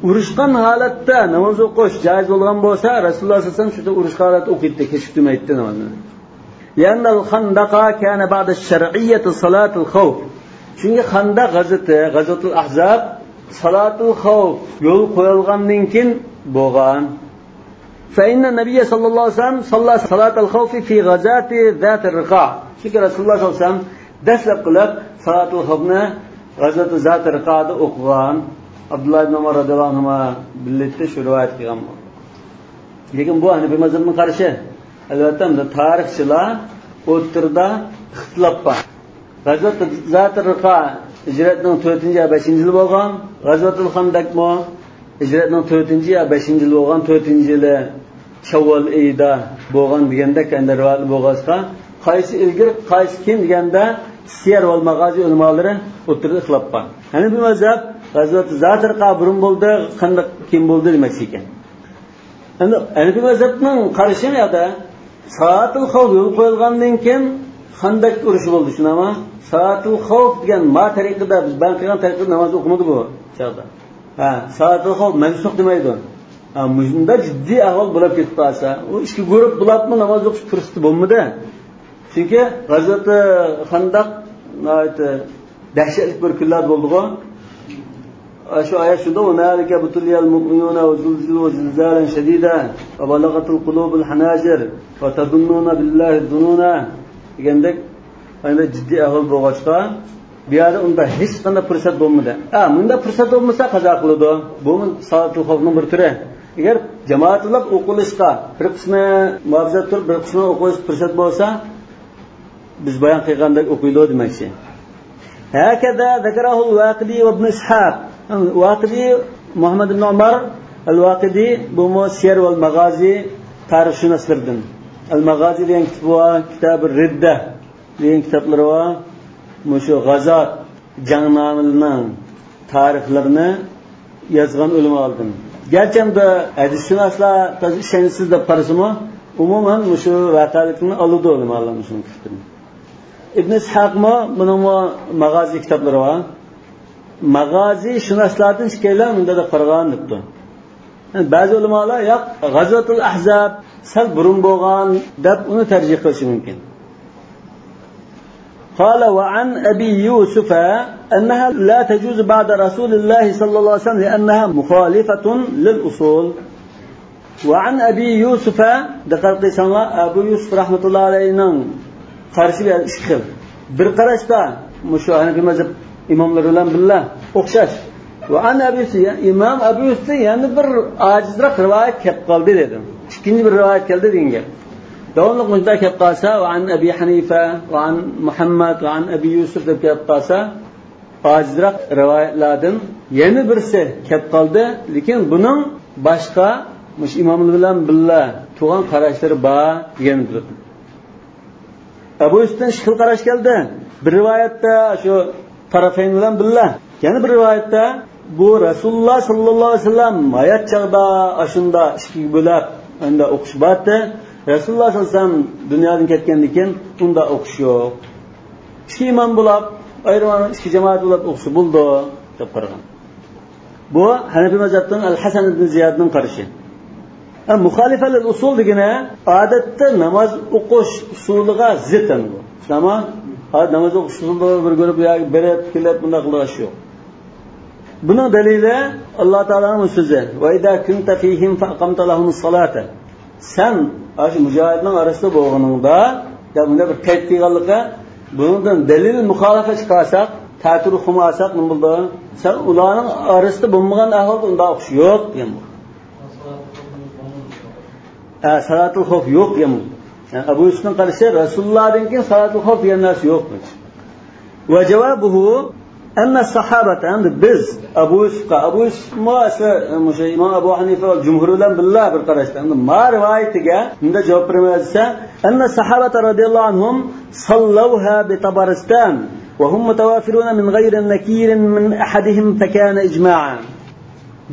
ئۇرۇشقان ھالەتتە ناماز ئوقۇش جائىز بولغان بولسا، رەسۇلۇللاھ سەللەللاھۇ ئەلەيھى ۋەسەللەم شۇ ئۇرۇشقان ھالەتتە ئوقۇيتتى، كېچىكتۈرمەيتتى نامازنى. لأن الخندق كان بعد الشرعية صلاة الخوف. چۈنكى خەندەق غەزۋىتى، غەزۋەتۇل ئەھزاب، سالاتۇل خەۋپ يولغا قويۇلغاندىن كېيىن بولغان. فإن النبي صلى الله عليه وسلم صلى صلاة الخوف في غزاة ذات الرقاع. چۈنكى رەسۇلۇللاھ سەللەللاھۇ ئەلەيھى ۋەسەللەم دەسلەپ قىلىپ سالاتۇل خەۋپنى غەزۋەتۇ زاتىر رىقادا ئوقۇغان. ئابدۇللا ئىبن ئۆمەر رەزىياللاھۇ ئەنھۇما بىللە شۇ رىۋايەت قىلغان. لېكىن بۇ ھەنەفىي مەزھەپنىڭ قارىشى. ئەلۋەتتە، بۇندا تارىخچىلار ئوتتۇرىدا ئىختىلاپ بار. غەزۋەت زاتىر رىقا ھىجرەتنىڭ تۆتىنچى يا بەشىنچى يىلى بولغان، غەزۋەتۇل خەندەكمۇ ھىجرەتنىڭ تۆتىنچى يا بەشىنچى يىلى بولغان، تۆتىنچى يىلى شەۋۋال ئېيىدا بولغان دېگەندەك ئەندى رىۋايەت بولغاچقا، قايسى ئىلگىرى، قايسى كېيىن دېگەندە سىيەر ۋەل ماغازى ئۆلىمالىرى ئوتتۇرىدا ئىختىلاپ بار. ھەنەفىي مەزھەپ غەزۋەتۇ زاتىر رىقا بۇرۇن بولدى، خەندەق كېيىن بولدى دېمەكچى ئىكەن. ئەمدى ھەنەفىي مەزھەپنىڭ قارىشى نېمە يەردە؟ سالاتۇل خەۋپ يولغا قويۇلغاندىن كېيىن خەندەك ئۇرۇشى بولدى، شۇنداقمۇ؟ سالاتۇل خەۋپ دېگەن ما تەرىقىدە، بىز بەيان قىلغان تەرىقىدە ناماز ئوقۇمىدى بۇ چاغدا. ھە، سالاتۇل خەۋپ مەنسۇخ دېمەيدۇ. ھە، مۇشۇنداق جىددىي ئەھۋال بولۇپ كېتىپ قالسا، ئۇ ئىككى گۇرۇپ بولۇپمۇ ناماز ئوقۇش پۇرسىتى بولمىدى. چۈنكى غەزۋەتى خەندەق ناھايىتى دەھشەتلىك بىر كۈنلەر بولدىغۇ. شۇ ئايەت شۇنداق، ھۇنالىكە بۇتۇلىيەل مۇئمىنۇنە ۋە زۇلزىلۇ زىلزالەن شەدىدە ۋە بەلەغەتىل قۇلۇبۇل ھەناجىر ۋە تەزۇننۇنە بىللاھى زۇنۇنا دېگەندەك، ئەمدى جىددىي ئەھۋال بولغاچقا، بۇ يەردە ئۇنداق ھېچقانداق پۇرسەت بولمىدى. ھە، مۇنداق پۇرسەت بولمىسا قازا قىلىدۇ. بۇمۇ سالاتۇل خەۋپنىڭ بىر تۈرى. ئەگەر جامائەت بولۇپ ئوقۇلۇشقا، بىر قىسمى مۇھافىزەت تۇرۇپ، بىر قىسمى ئوقۇلۇشقا پۇرسەت بولسا، بىز بايان قىلغاندەك ئوقۇيدۇ دېمەكچى. ھەكەزا زەكەرەھۇل ۋاقىدى ۋە ئىبن ئىسھاق. ۋاقىدى مۇھەممەد ئىبن ئۆمەر ئەل ۋاقىدى، بۇمۇ سىيەر ۋەل ماغازى تارىخشۇناسلىرىدىن. ئەل ماغازى دېگەن كىتابى بار، كىتابى رىددە دېگەن كىتابلىرى بار. مۇشۇ غازات، جەڭنامىلىرىنىڭ تارىخلىرىنى يازغان ئۆلىمالىدىن. گەرچە ئەمدى ھەدىسشۇناسلار تازا ئىشەنچسىز دەپ قارىسىمۇ، ئومۇمەن مۇشۇ ۋەقەلىكنى ئالىدۇ ئۆلىمالار مۇشۇنىڭ كىتابىنى. ئىبن ئىسھاقمۇ، بۇنىڭمۇ ماغازى كىتابلىرى بار. ماغازىشۇناسلاردىن ئىككىيلەن مۇنداق دەپ قارىغان دەپتۇ. يەنى بەزى ئۆلىمالار ياق، غەزۋەتۇل ئەھزاب سەل بۇرۇن بولغان دەپ ئۇنى تەرجىھ قىلىشى مۇمكىن. قال وعن أبي يوسف أنها لا تجوز بعد رسول الله صلى الله عليه وسلم لأنها مخالفة للأصول. وعن أبي يوسف، دىققەت قىلساڭلار، ئەبۇ يۈسۈپ رەھمەتۇللا ئەلەيھىنىڭ قارىشى بۇ يەردە ئىككى خىل. بىر قاراشتا مۇشۇ ھەنەفىي مەزھەپ ئىماملىرى بىلەن بىللە ئوخشاش. ۋە ئەن ئەبى يۈسۈپ، ئىمام ئەبۇ يۈسۈپتىن يەنە بىر ئاجىزراق رىۋايەت كەپ قالدى دېدى. ئىككىنچى بىر رىۋايەت كەلدى دېگەن گەپ. داۋاملىق مۇشۇنداق كەپ قالسا، ۋە ئەن ئەبى ھەنىفە، ۋە ئەن مۇھەممەد، ۋە ئەن ئەبى يۈسۈپ دەپ كەپ قالسا، ئاجىزراق رىۋايەتلەردىن يەنە بىرسى كەپ قالدى، لېكىن بۇنىڭ باشقا مۇشۇ ئىماملار بىلەن بىللە تۇرغان قاراشلىرى بار دېگەننى بىلدۇردۇم. ئەبۇ يۈسۈپتىن ئىككى خىل قاراش كەلدى. بىر رىۋايەتتە شۇ تەرەپەين بىلەن بىللە، يەنە بىر رىۋايەتتە بۇ رەسۇلۇللا ساللاللاھۇ ئەلەيھى ۋەسەللەم ھايات چاغدا ئاشۇندا ئىككىگە بۆلەپ ئەندە ئوقۇش بارتى. رەسۇلۇللا ساللاللاھۇ ئەلەيھى ۋەسەللەم دۇنيادىن كەتكەندىن كېيىن ئۇندا ئوقۇش يوق. ئىككى ئىمام بولاپ، ئايرىم ئىككى جامائەت بولاپ ئوقۇسا بولىدۇ دەپ قارىغان. بۇ ھەنەفىي مەزھەپنىڭ ئەل-ھەسەن ئىبن زىيادنىڭ قارىشى. ھە، مۇخالىفە لىل ئۇسۇل دېگىنى ئادەتتە ناماز ئوقۇش ئۇسۇلىغا زىت ئەمدى بۇ. ئەمما ھازىر ناماز ئوقۇش ئۇسۇلىدا بىر گۇرۇپ ياكى بېرىپ كېلىپ بۇنداق قىلىدىغان ئىش يوق. بۇنىڭ دەلىلى ئاللا تائالانىڭ سۆزى، ۋە ئىزا كۇنتە فىھىم فەئەقەمتە لەھۇمۇس سالاتا. سەن ئاشۇ مۇجاھىدنىڭ ئارىسىدا بولغىنىڭدا، دەپ بۇنداق بىر قەيت قىلغانلىقى، بۇنىڭدىن دەلىل مۇخالىپە چىقارساق، تەتۈر ئۇقۇم ئالساق نېمە بولىدۇ؟ سەن ئۇلارنىڭ ئارىسىدا بولمىغان ئەھۋالدا ئۇنداق ئوقۇش يوق دېگەن بۇ. ھە، سالاتۇل خەۋپ يوق دېگەن بۇ. يەنى ئەبۇ يۈسۈپنىڭ قارىشى رەسۇلۇللادىن كېيىن سالاتۇل خەۋپ دېگەن نەرسە يوق. ۋە جاۋابۇھۇ ئەننە سەھابەتە، ئەمدى بىز ئەبۇ يۈسۈپقا، ئەبۇ يۈسۈپمۇ ئەسلى، ئە، مۇشۇ ئىمام ئەبۇ ھەنىفە ۋە جۇمھۇر بىلەن بىللە بىر قاراشتا. ئەمدى ما رىۋايىتىگە نېمە دەپ جاۋاب بېرىمىز دېسە، ئەننە سەھابەتە رەزىياللاھۇ ئەنھۇم ساللەۋھا بىتەبەرىستان ۋە ھۇم مۇتەۋافىرۇنە مىن غەيرى نەكىرىن مىن ئەھەدىھىم فەكانە ئىجمائەن.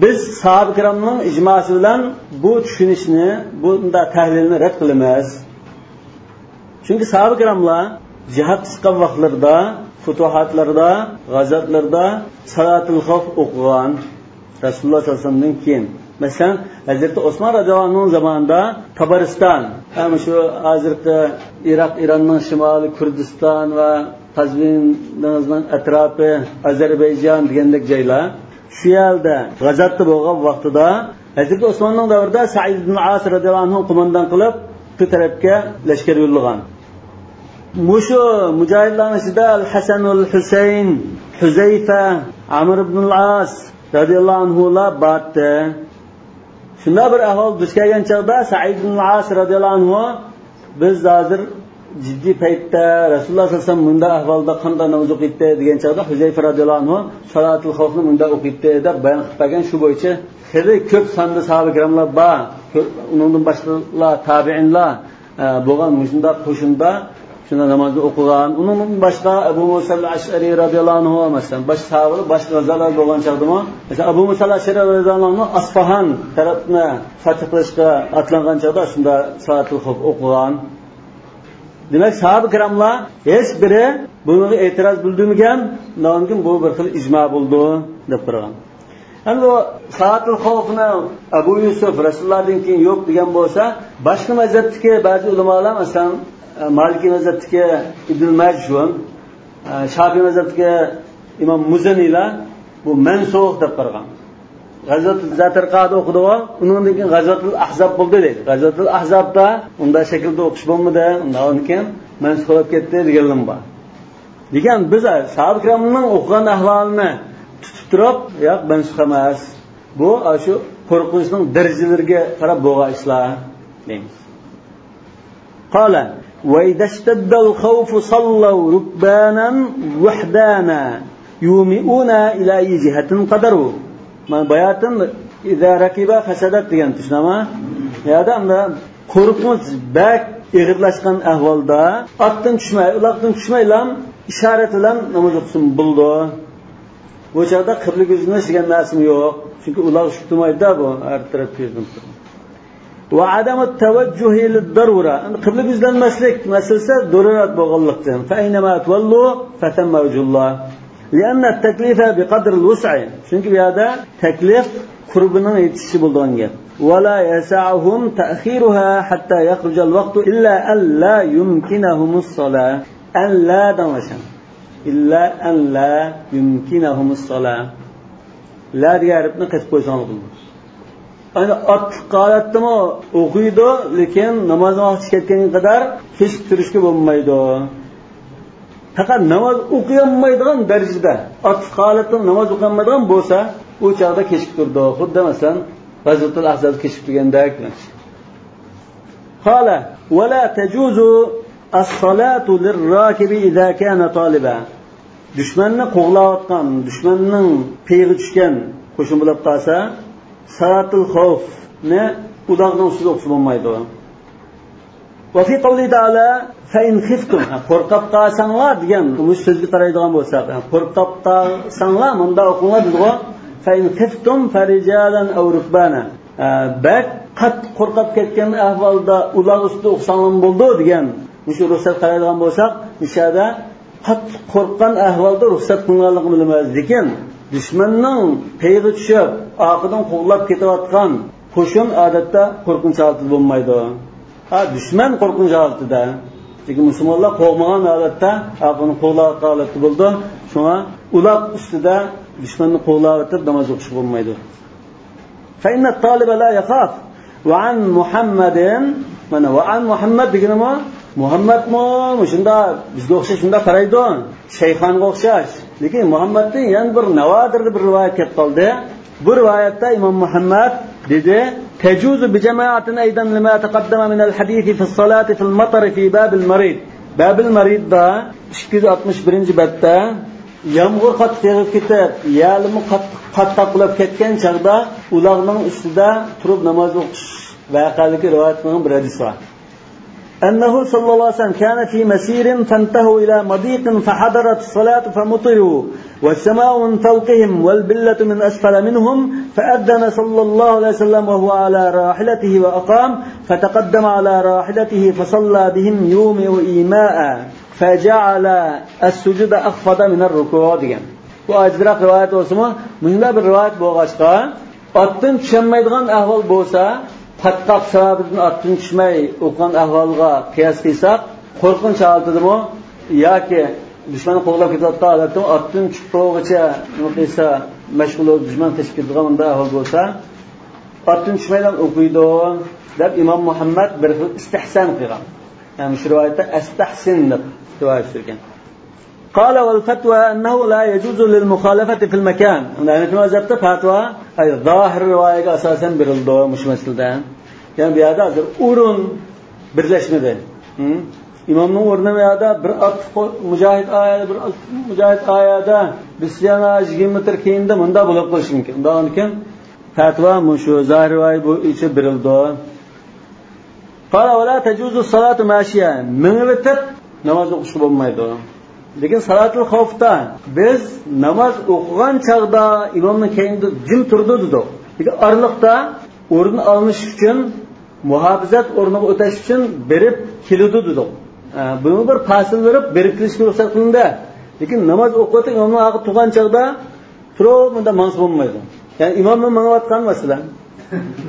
بىز ساھابە كىرامنىڭ ئىجماسى بىلەن بۇ چۈشىنىشنى، بۇ مۇنداق تەھلىلنى رەت قىلىمىز. چۈنكى ساھابە كىراملار جىھادقا چىققان ۋاقىتلىرىدا، فۇتۇھاتلىرىدا، غازاتلىرىدا سالاتۇل خەۋپ ئوقۇغان رەسۇلۇللا ساللاللاھۇ ئەلەيھى ۋەسەللەمدىن كېيىن. مەسىلەن، ھەزرىتى ئوسمان رەزىياللاھۇ ئەنھۇنىڭ زامانىدا تابارىستان، ھەم شۇ ھازىرقى ئىراق، ئىراننىڭ شىمالى كۇردىستان ۋە قازۋىن دېڭىزىنىڭ ئەتراپى، ئازەربەيجان دېگەندەك جايلار، شۇ يەردە غازاتتا بولغان ۋاقتىدا، ھەزرىتى ئوسماننىڭ دەۋرىدە سەئىد ئىبن ئاس رەزىياللاھۇ ئەنھۇ قوماندان قىلىپ، بۇ تەرەپكە لەشكەر يوللىغان. مۇشۇ مۇجاھىدلارنىڭ ئىچىدە ئەل ھەسەن ۋەل ھۈسەيىن، ھۈزەيفە، ئەمر ئىبنۇل ئاس، رەزىياللاھۇ ئەنھۇلار بارتى. شۇنداق بىر ئەھۋال دۇچ كەلگەن چاغدا سەئىد ئىبن ئاس رەزىياللاھۇ ئەنھۇ، بىز ھازىر جىددىي پەيتتە، رەسۇلۇللاھ سەللەللاھۇ ئەلەيھى ۋەسەللەم مۇنداق ئەھۋالدا قانداق ناماز ئوقۇيتتى دېگەن چاغدا، ھۇزەيفە رەزىياللاھۇ ئەنھۇ سالاتۇل خەۋفنى مۇنداق ئوقۇيتتى دەپ بايان قىلىپ بەرگەن. شۇ بويىچە خېلى كۆپ ساندا ساھابە كىراملار بار. كۆپ، ئۇنىڭدىن باشقىلار، تابىئىنلار، ئە، بولغان مۇشۇنداق قوشۇندا شۇنداق نامازنى ئوقۇغان. ئۇنىڭدىن باشقا ئەبۇ مۇسا ئەشئەرى رەزىياللاھۇ ئەنھۇ، مەسىلەن، باشقا ساھابىلەر، باشقا غازالار بولغان چاغدىمۇ، مەسىلەن، ئەبۇ مۇسا ئەشئەرى رەزىياللاھۇ ئەنھۇ ئاسفاھان تەرەپنى فەتھ قىلىشقا ئاتلانغان چاغدا شۇنداق سالاتۇل خەۋف ئوقۇغان. دېمەك، ساھابە كىراملار ھېچ بىرى بۇنىڭغا ئېتىراز بىلدۈرمىگەن، ئۇنىڭدىن كېيىن بۇ بىر خىل ئىجما بولىدۇ دەپ قارىغان. ئەمدى بۇ سالاتۇل خەۋفنى ئەبۇ يۈسۈف رەسۇلۇللاھدىن كېيىن يوق دېگەن بولسا، باشقا مەزھەپتىكى بەزى ئۆلىمالار، مەسىلەن، مالىكىي مەزھەپتىكى ئىبنۇل ماجشۇن، شاپىئىي مەزھەپتىكى ئىمام مۇزەننىلەر بۇ مەنسۇخ دەپ قارىغان. غەزۋەت زاتىرقادا ئوقۇدىغۇ، ئۇنىڭدىن كېيىن غەزۋەتۇل ئەھزاب بولدى دەيدۇ. غەزۋەتۇل ئەھزابتا ئۇنداق شەكىلدە ئوقۇش بولمىدى، ئۇنداق كېيىن مەنسۇخ بولۇپ كەتتى دېگەنلىرىمۇ بار. لېكىن بىز ساھابە كىرامنىڭ ئوقۇغان ئەھۋالىنى تۇتۇپ تۇرۇپ، ياق، مەنسۇخ ئەمەس. بۇ، ئاشۇ قورقۇنچنىڭ دەرىجىلىرىگە قاراپ بولغان ئىشلار دەيمىز. قال: وإذا اشتد الخوف صلوا ركبانا وحدانا يومئون إلى أي جهة قدروا. مانا باياتىن «إذا ركب فسدت» دېگەن، چۈشىنەما؟ يادا ئەمدى قورقۇنچ بەك ئېغىرلاشقان ئەھۋالدا ئاتتىن چۈشمەي، ئۇلاقتىن چۈشمەيلا ئىشارەت بىلەن ناماز ئوقۇسىمۇ بولىدۇ. بۇ چاغدا قىبلىگە يۈزلىنىش دېگەن نەرسىمۇ يوق. چۈنكى ئۇلاق چۈشۈپ تۇرمايدۇ-دە، بۇ ھەر تەرەپكە يۈزلىنىپ تۇرىدۇ. وعدم التوجه للضرورة. ئەمدى قىبلىگە يۈزلەنمەسلىك مەسىلىسى زۆرۈرەت بولغانلىقتىن. فأينما تولوا فثم وجه الله. لأن التكليف بقدر الوسع. چۈنكى بۇ يەردە تەكلىپ قۇربىنىڭ يېتىشىشى بولىدىغان گەپ. ولا يسعهم تأخيرها حتى يخرج الوقت إلا أن لا يمكنهم الصلاة. أن لا دەڭلار. إلا أن لا يمكنهم الصلاة. لا دېگەن ھەرپنى قېتىپ قويساڭلار بولىدۇ. ئەنە ئاتلىق ھالەتتىمۇ ئوقۇيدۇ، لېكىن نامازنىڭ ۋاقتى كەتكەنگە قەدەر كېچىكتۈرۈشكە بولمايدۇ. پەقەت ناماز ئوقۇيالمايدىغان دەرىجىدە، ئاتلىق ھالەتتە ناماز ئوقۇيالمايدىغان بولسا، ئۇ چاغدا كېچىكتۈرىدۇ. خۇددى مەسىلەن، غەزۋەتۇل ئەھزاب كېچىكتۈرگەندەك. قال: ولا تجوز الصلاة للراكب إذا كان طالبا. دۈشمەننى قوغلاۋاتقان، دۈشمەننىڭ پېيىغا چۈشكەن قوشۇن بولۇپ قالسا، سالاتۇل خەۋفنى ئۇلاغنىڭ ئۈستىدە ئوقۇسا بولمايدۇ. وفي قوله تعالى: فإن خفتم، ھە، قورقۇپ قالساڭلار دېگەن مۇشۇ سۆزگە قارايدىغان بولساق، ھە، قورقۇپ قالساڭلار مۇنداق ئوقۇڭلار دېدىغۇ. فإن خفتم فرجالا أو ركبانا. ھە، بەك قاتتىق قورقۇپ كەتكەن ئەھۋالدا ئۇلاغ ئۈستىدە ئوقۇساڭلارمۇ بولىدۇ دېگەن مۇشۇ رۇخسەت قارايدىغان بولساق، مۇشۇ يەردە قاتتىق قورققان ئەھۋالدا رۇخسەت قىلىنغانلىقىنى بىلىمىز، لېكىن دۈشمەننىڭ پېيىغا چۈشۈپ، ئارقىدىن قوغلاپ كېتىۋاتقان قوشۇن ئادەتتە قورقۇنچ ھالىتىدە بولمايدۇ. ھا، دۈشمەن قورقۇنچ ھالىتىدە. لېكىن مۇسۇلمانلار قورقمىغان ھالەتتە، ئارقىدىن قوغلاۋاتقان ھالەتتە بولىدۇ. شۇڭا ئۇلاق ئۈستىدە دۈشمەننى قوغلاۋېتىپ ناماز ئوقۇشقا بولمايدۇ. فإن الطالب لا يخاف. وعن محمد، مانا، وعن محمد دېگىنىمۇ، مۇھەممەدمۇ مۇشۇنداق، بىزگە ئوخشاش شۇنداق قارايدۇ، شەيخانغا ئوخشاش. لېكىن مۇھەممەدتىن يەنە بىر ناۋادىردا بىر رىۋايەت كەپ قالدى. بۇ رىۋايەتتە ئىمام مۇھەممەد دېدى: تجوز بجماعة أيضا لما تقدم من الحديث في الصلاة في المطر في باب المريض. بابىل مەرىددا ئىككى يۈز ئاتمىش بىرىنچى بەتتە، يامغۇر قاتتىق يېغىپ كېتىپ، يەرلىمۇ قاتتىق پاتقاق بولۇپ كەتكەن چاغدا ئۇلاغنىڭ ئۈستىدە تۇرۇپ ناماز ئوقۇش ۋەقەلىكى رىۋايەتنىڭ بىر ھەدىسى بار. أنه صلى الله عليه وسلم كان في مسير فانتهوا إلى مضيق فحضرت الصلاة فمطروا والسماء من فوقهم والبلة من أسفل منهم فأذن صلى الله عليه وسلم وهو على راحلته وأقام فتقدم على راحلته فصلى بهم يومئ إيماء فجعل السجود أخفض من الركوع دېگەن. بۇ ئاجىزراق رىۋايەت بولسىمۇ، مۇشۇنداق بىر رىۋايەت بولغاچقا، ئاتتىن چۈشەلمەيدىغان ئەھۋال بولسا، پاتقاق سەۋەبىدىن ئاتتىن چۈشمەي ئوقۇغان ئەھۋالغا قىياس قىلساق، قورقۇنچ ھالىتىدىمۇ ياكى دۈشمەننى قوغلاپ كېتىۋاتقان ھالەتتىمۇ ئاتتىن چۈشۈپ قالغۇچە نېمە قىلسا، مەشغۇل بولۇپ دۈشمەن قېچىپ كېتىدىغان مۇنداق ئەھۋال بولسا، ئاتتىن چۈشمەيلا ئوقۇيدۇ، دەپ ئىمام مۇھەممەد بىر خىل ئىستىھسان قىلغان. يەنى مۇشۇ رىۋايەتتە ئەستەھسىن دەپ رىۋايەت سۈرگەن. قال: والفتوى أنه لا يجوز للمخالفة في المكان. يەنى مەزھەپتە پەتىۋا، ئەي، زاھىر رىۋايەتكە ئاساسەن بېرىلىدۇ مۇشۇ مەسىلىدە. يەنى بۇ يەردە ھازىر ئورۇن بىرلەشمىدى. ھە؟ ئىمامنىڭ ئورنى بۇ يەردە بىر ئاتلىق مۇجاھىد ئايەدە، بىر ئاتلىق مۇجاھىد ئايەدە، بىز يەنە يىگىرمە مېتىر كېيىندە مۇنداق بولۇپ قېلىشى مۇمكىن. ئۇنداقكەن پەتىۋا مۇشۇ زاھىر رىۋايەت بويىچە بېرىلىدۇ. قال: ولا تجوز الصلاة ماشيا. مېڭىۋېتىپ ناماز ئوقۇشقا بولمايدۇ. لېكىن سالاتۇل خەۋفتا بىز ناماز ئوقۇغان چاغدا ئىمامنىڭ كەينىدە جىم تۇرىدۇ دېدۇق. لېكىن ئارىلىقتا ئورۇن ئالمىشىش ئۈچۈن، مۇھاپىزەت ئورنىغا ئۆتەش ئۈچۈن بېرىپ كېلىدۇ دېدۇق. ئە، بۇنىڭ بىر پاسىل بېرىپ، بېرىپ كېلىشكە رۇخسەت قىلىندى. لېكىن ناماز ئوقۇۋاتىپ ئىمامنىڭ ئارقىدا تۇرغان چاغدا تۇرۇپ مۇنداق ماڭسا بولمايدۇ. يەنى ئىمام مېڭىۋاتقان مەسىلەن.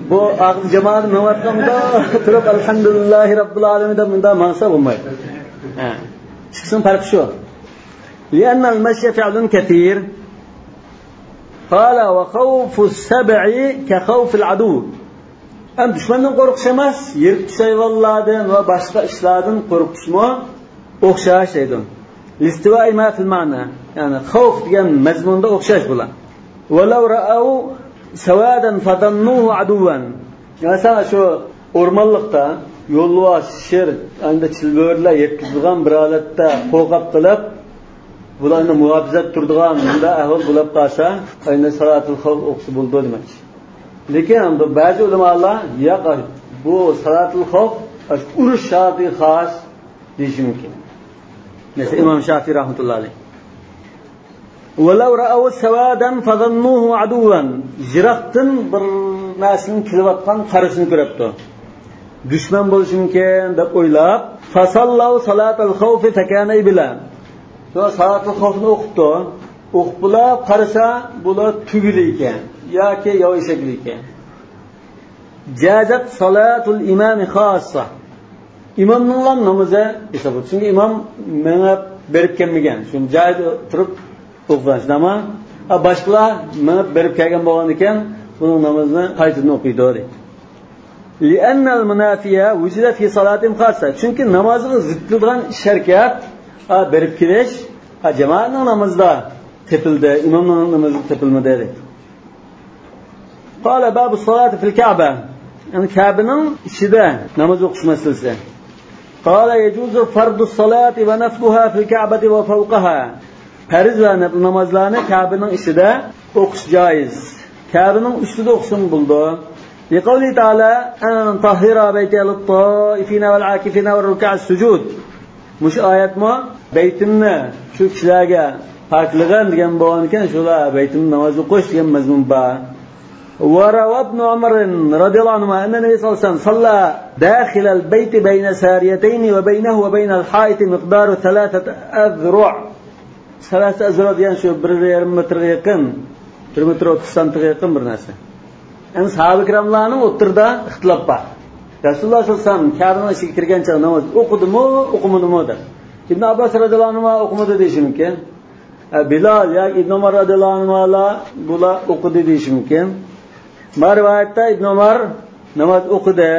بۇ ئاخىر جامائەت مېڭىۋاتقان مۇنداق تۇرۇپ، ئەلھەمدۇلىللاھى رەببىل ئالەمىن دەپ مۇنداق ماڭسا بولمايدۇ. ھە. ئىككىسىنىڭ پەرقى شۇ. لأن المشي فعل كثير. قال: وخوف السبع كخوف العدو. ئەمدى دۈشمەندىن قورقۇش ئەمەس، يىرتقۇچ ھايۋانلاردىن ۋە باشقا ئىشلاردىن قورقۇشمۇ ئوخشاش دەيدۇ. لاستوائهما في المعنى. يەنى خەۋپ دېگەن مەزمۇندا ئوخشاش بۇلار. ولو رأوا سوادا فظنوه عدوا. مەسىلەن، شۇ ئورمانلىقتا يولۋاس، شىر، ئەمدى چىلبۆرىلەر يەتكۈزىدىغان بىر ھالەتتە قورقۇپ قېلىپ، بۇلارنى مۇھاپىزەت تۇرىدىغان مۇنداق ئەھۋال بولۇپ قالسا، ئەمدى سالاتۇل خەۋپ ئوقۇسا بولىدۇ دېمەكچى. لېكىن بۇ بەزى ئۆلىمالار، ياق، بۇ سالاتۇل خەۋپ ئۇرۇش ھالىتىگە خاس دېيىشى مۇمكىن. مەسىلەن، ئىمام شافىي رەھمەتۇللا ئەلەيھ. ولو رأوا سوادا فظنوه عدوا. يىراقتىن بىر نەرسىنىڭ كېلىۋاتقان قارىسىنى كۆرۈپتۇ. دۈشمەن بولۇشى مۇمكىن دەپ ئويلاپ، فصلوا صلاة الخوف فكان إبلا. شۇ سالاتۇل خەۋپنى ئوقۇپتۇ. ئوقۇپ بولۇپ قارىسا، بۇلار تۈگىلى ئىكەن ياكى ياۋا ئېشەكلىرى ئىكەن. جازت صلاة الإمام خاصة. ئىمامنىڭلا نامىزى ھېساب بولىدۇ. چۈنكى ئىمام مېڭىپ بېرىپ كەلمىگەن. شۇ جايىدا تۇرۇپ ئوقۇغان، شۇنداقمۇ؟ ئا، باشقىلار مېڭىپ بېرىپ كەلگەن بولغاندىكىن، بۇنىڭ نامىزىنى قايتىدىن ئوقۇيدۇ، دەيدۇ. لأن المنافي وجد في صلاتهم خاصة. چۈنكى نامازغا زىت كېلىدىغان ئىش ھەرىكەت، ئا، بېرىپ كېلىش، ئا، جامائەتنىڭ نامىزىدا تېپىلدى، ئىمامنىڭ نامىزىدا تېپىلمىدى، دەيدۇ. قال باب الصلاة في الكعبة. يەنى كەبىنىڭ ئىچىدە ناماز ئوقۇش مەسىلىسى. قال يجوز فرض الصلاة ونفلها في الكعبة وفوقها. پەرز ۋە نەپلى نامازلارنى كەبىنىڭ ئىچىدە ئوقۇش جائىز. كەبىنىڭ ئۈستىدە ئوقۇسىمۇ بولىدۇ. لقوله تعالى أن طهر بيتي للطائفين والعاكفين والركع السجود. مۇشۇ ئايەتمۇ بەيتىمنى شۇ كىشىلەرگە پاكلىغىن دېگەن بولغانىكەن، شۇلار بەيتىمدە ناماز ئوقۇش دېگەن مەزمۇن بار. وروى ابن عمر رضي الله عنهما أن النبي صلى الله عليه وسلم صلى داخل البيت بين ساريتين وبينه وبين الحائط مقدار ثلاثة أذرع. سەلاسە ئەزرا دېگەن شۇ بىر يېرىم مېتىرغا يېقىن، بىر مېتىر ئوتتۇز سانتىغا يېقىن بىر نەرسە. ئەمدى ساھابە كىراملارنىڭ ئوتتۇرىدا ئىختىلاپ بار. رەسۇلۇللا سەللەللاھۇ ئەلەيھى ۋەسەللەم كەبىنىڭ ئىچىگە كىرگەن چاغ ناماز ئوقۇدىمۇ، ئوقۇمىدىمۇ دەپ. ئىبن ئابباس رەزىياللاھۇ ئەنھۇما ئوقۇمىدى دېيىشى مۇمكىن. ئە، بىلال ياكى ئىبن ئۆمەر رەزىياللاھۇ ئەنھۇما بۇلار ئوقۇدى دېيىشى مۇمكىن. ما رىۋايەتتە ئىبن ئۆمەر ناماز ئوقۇدى،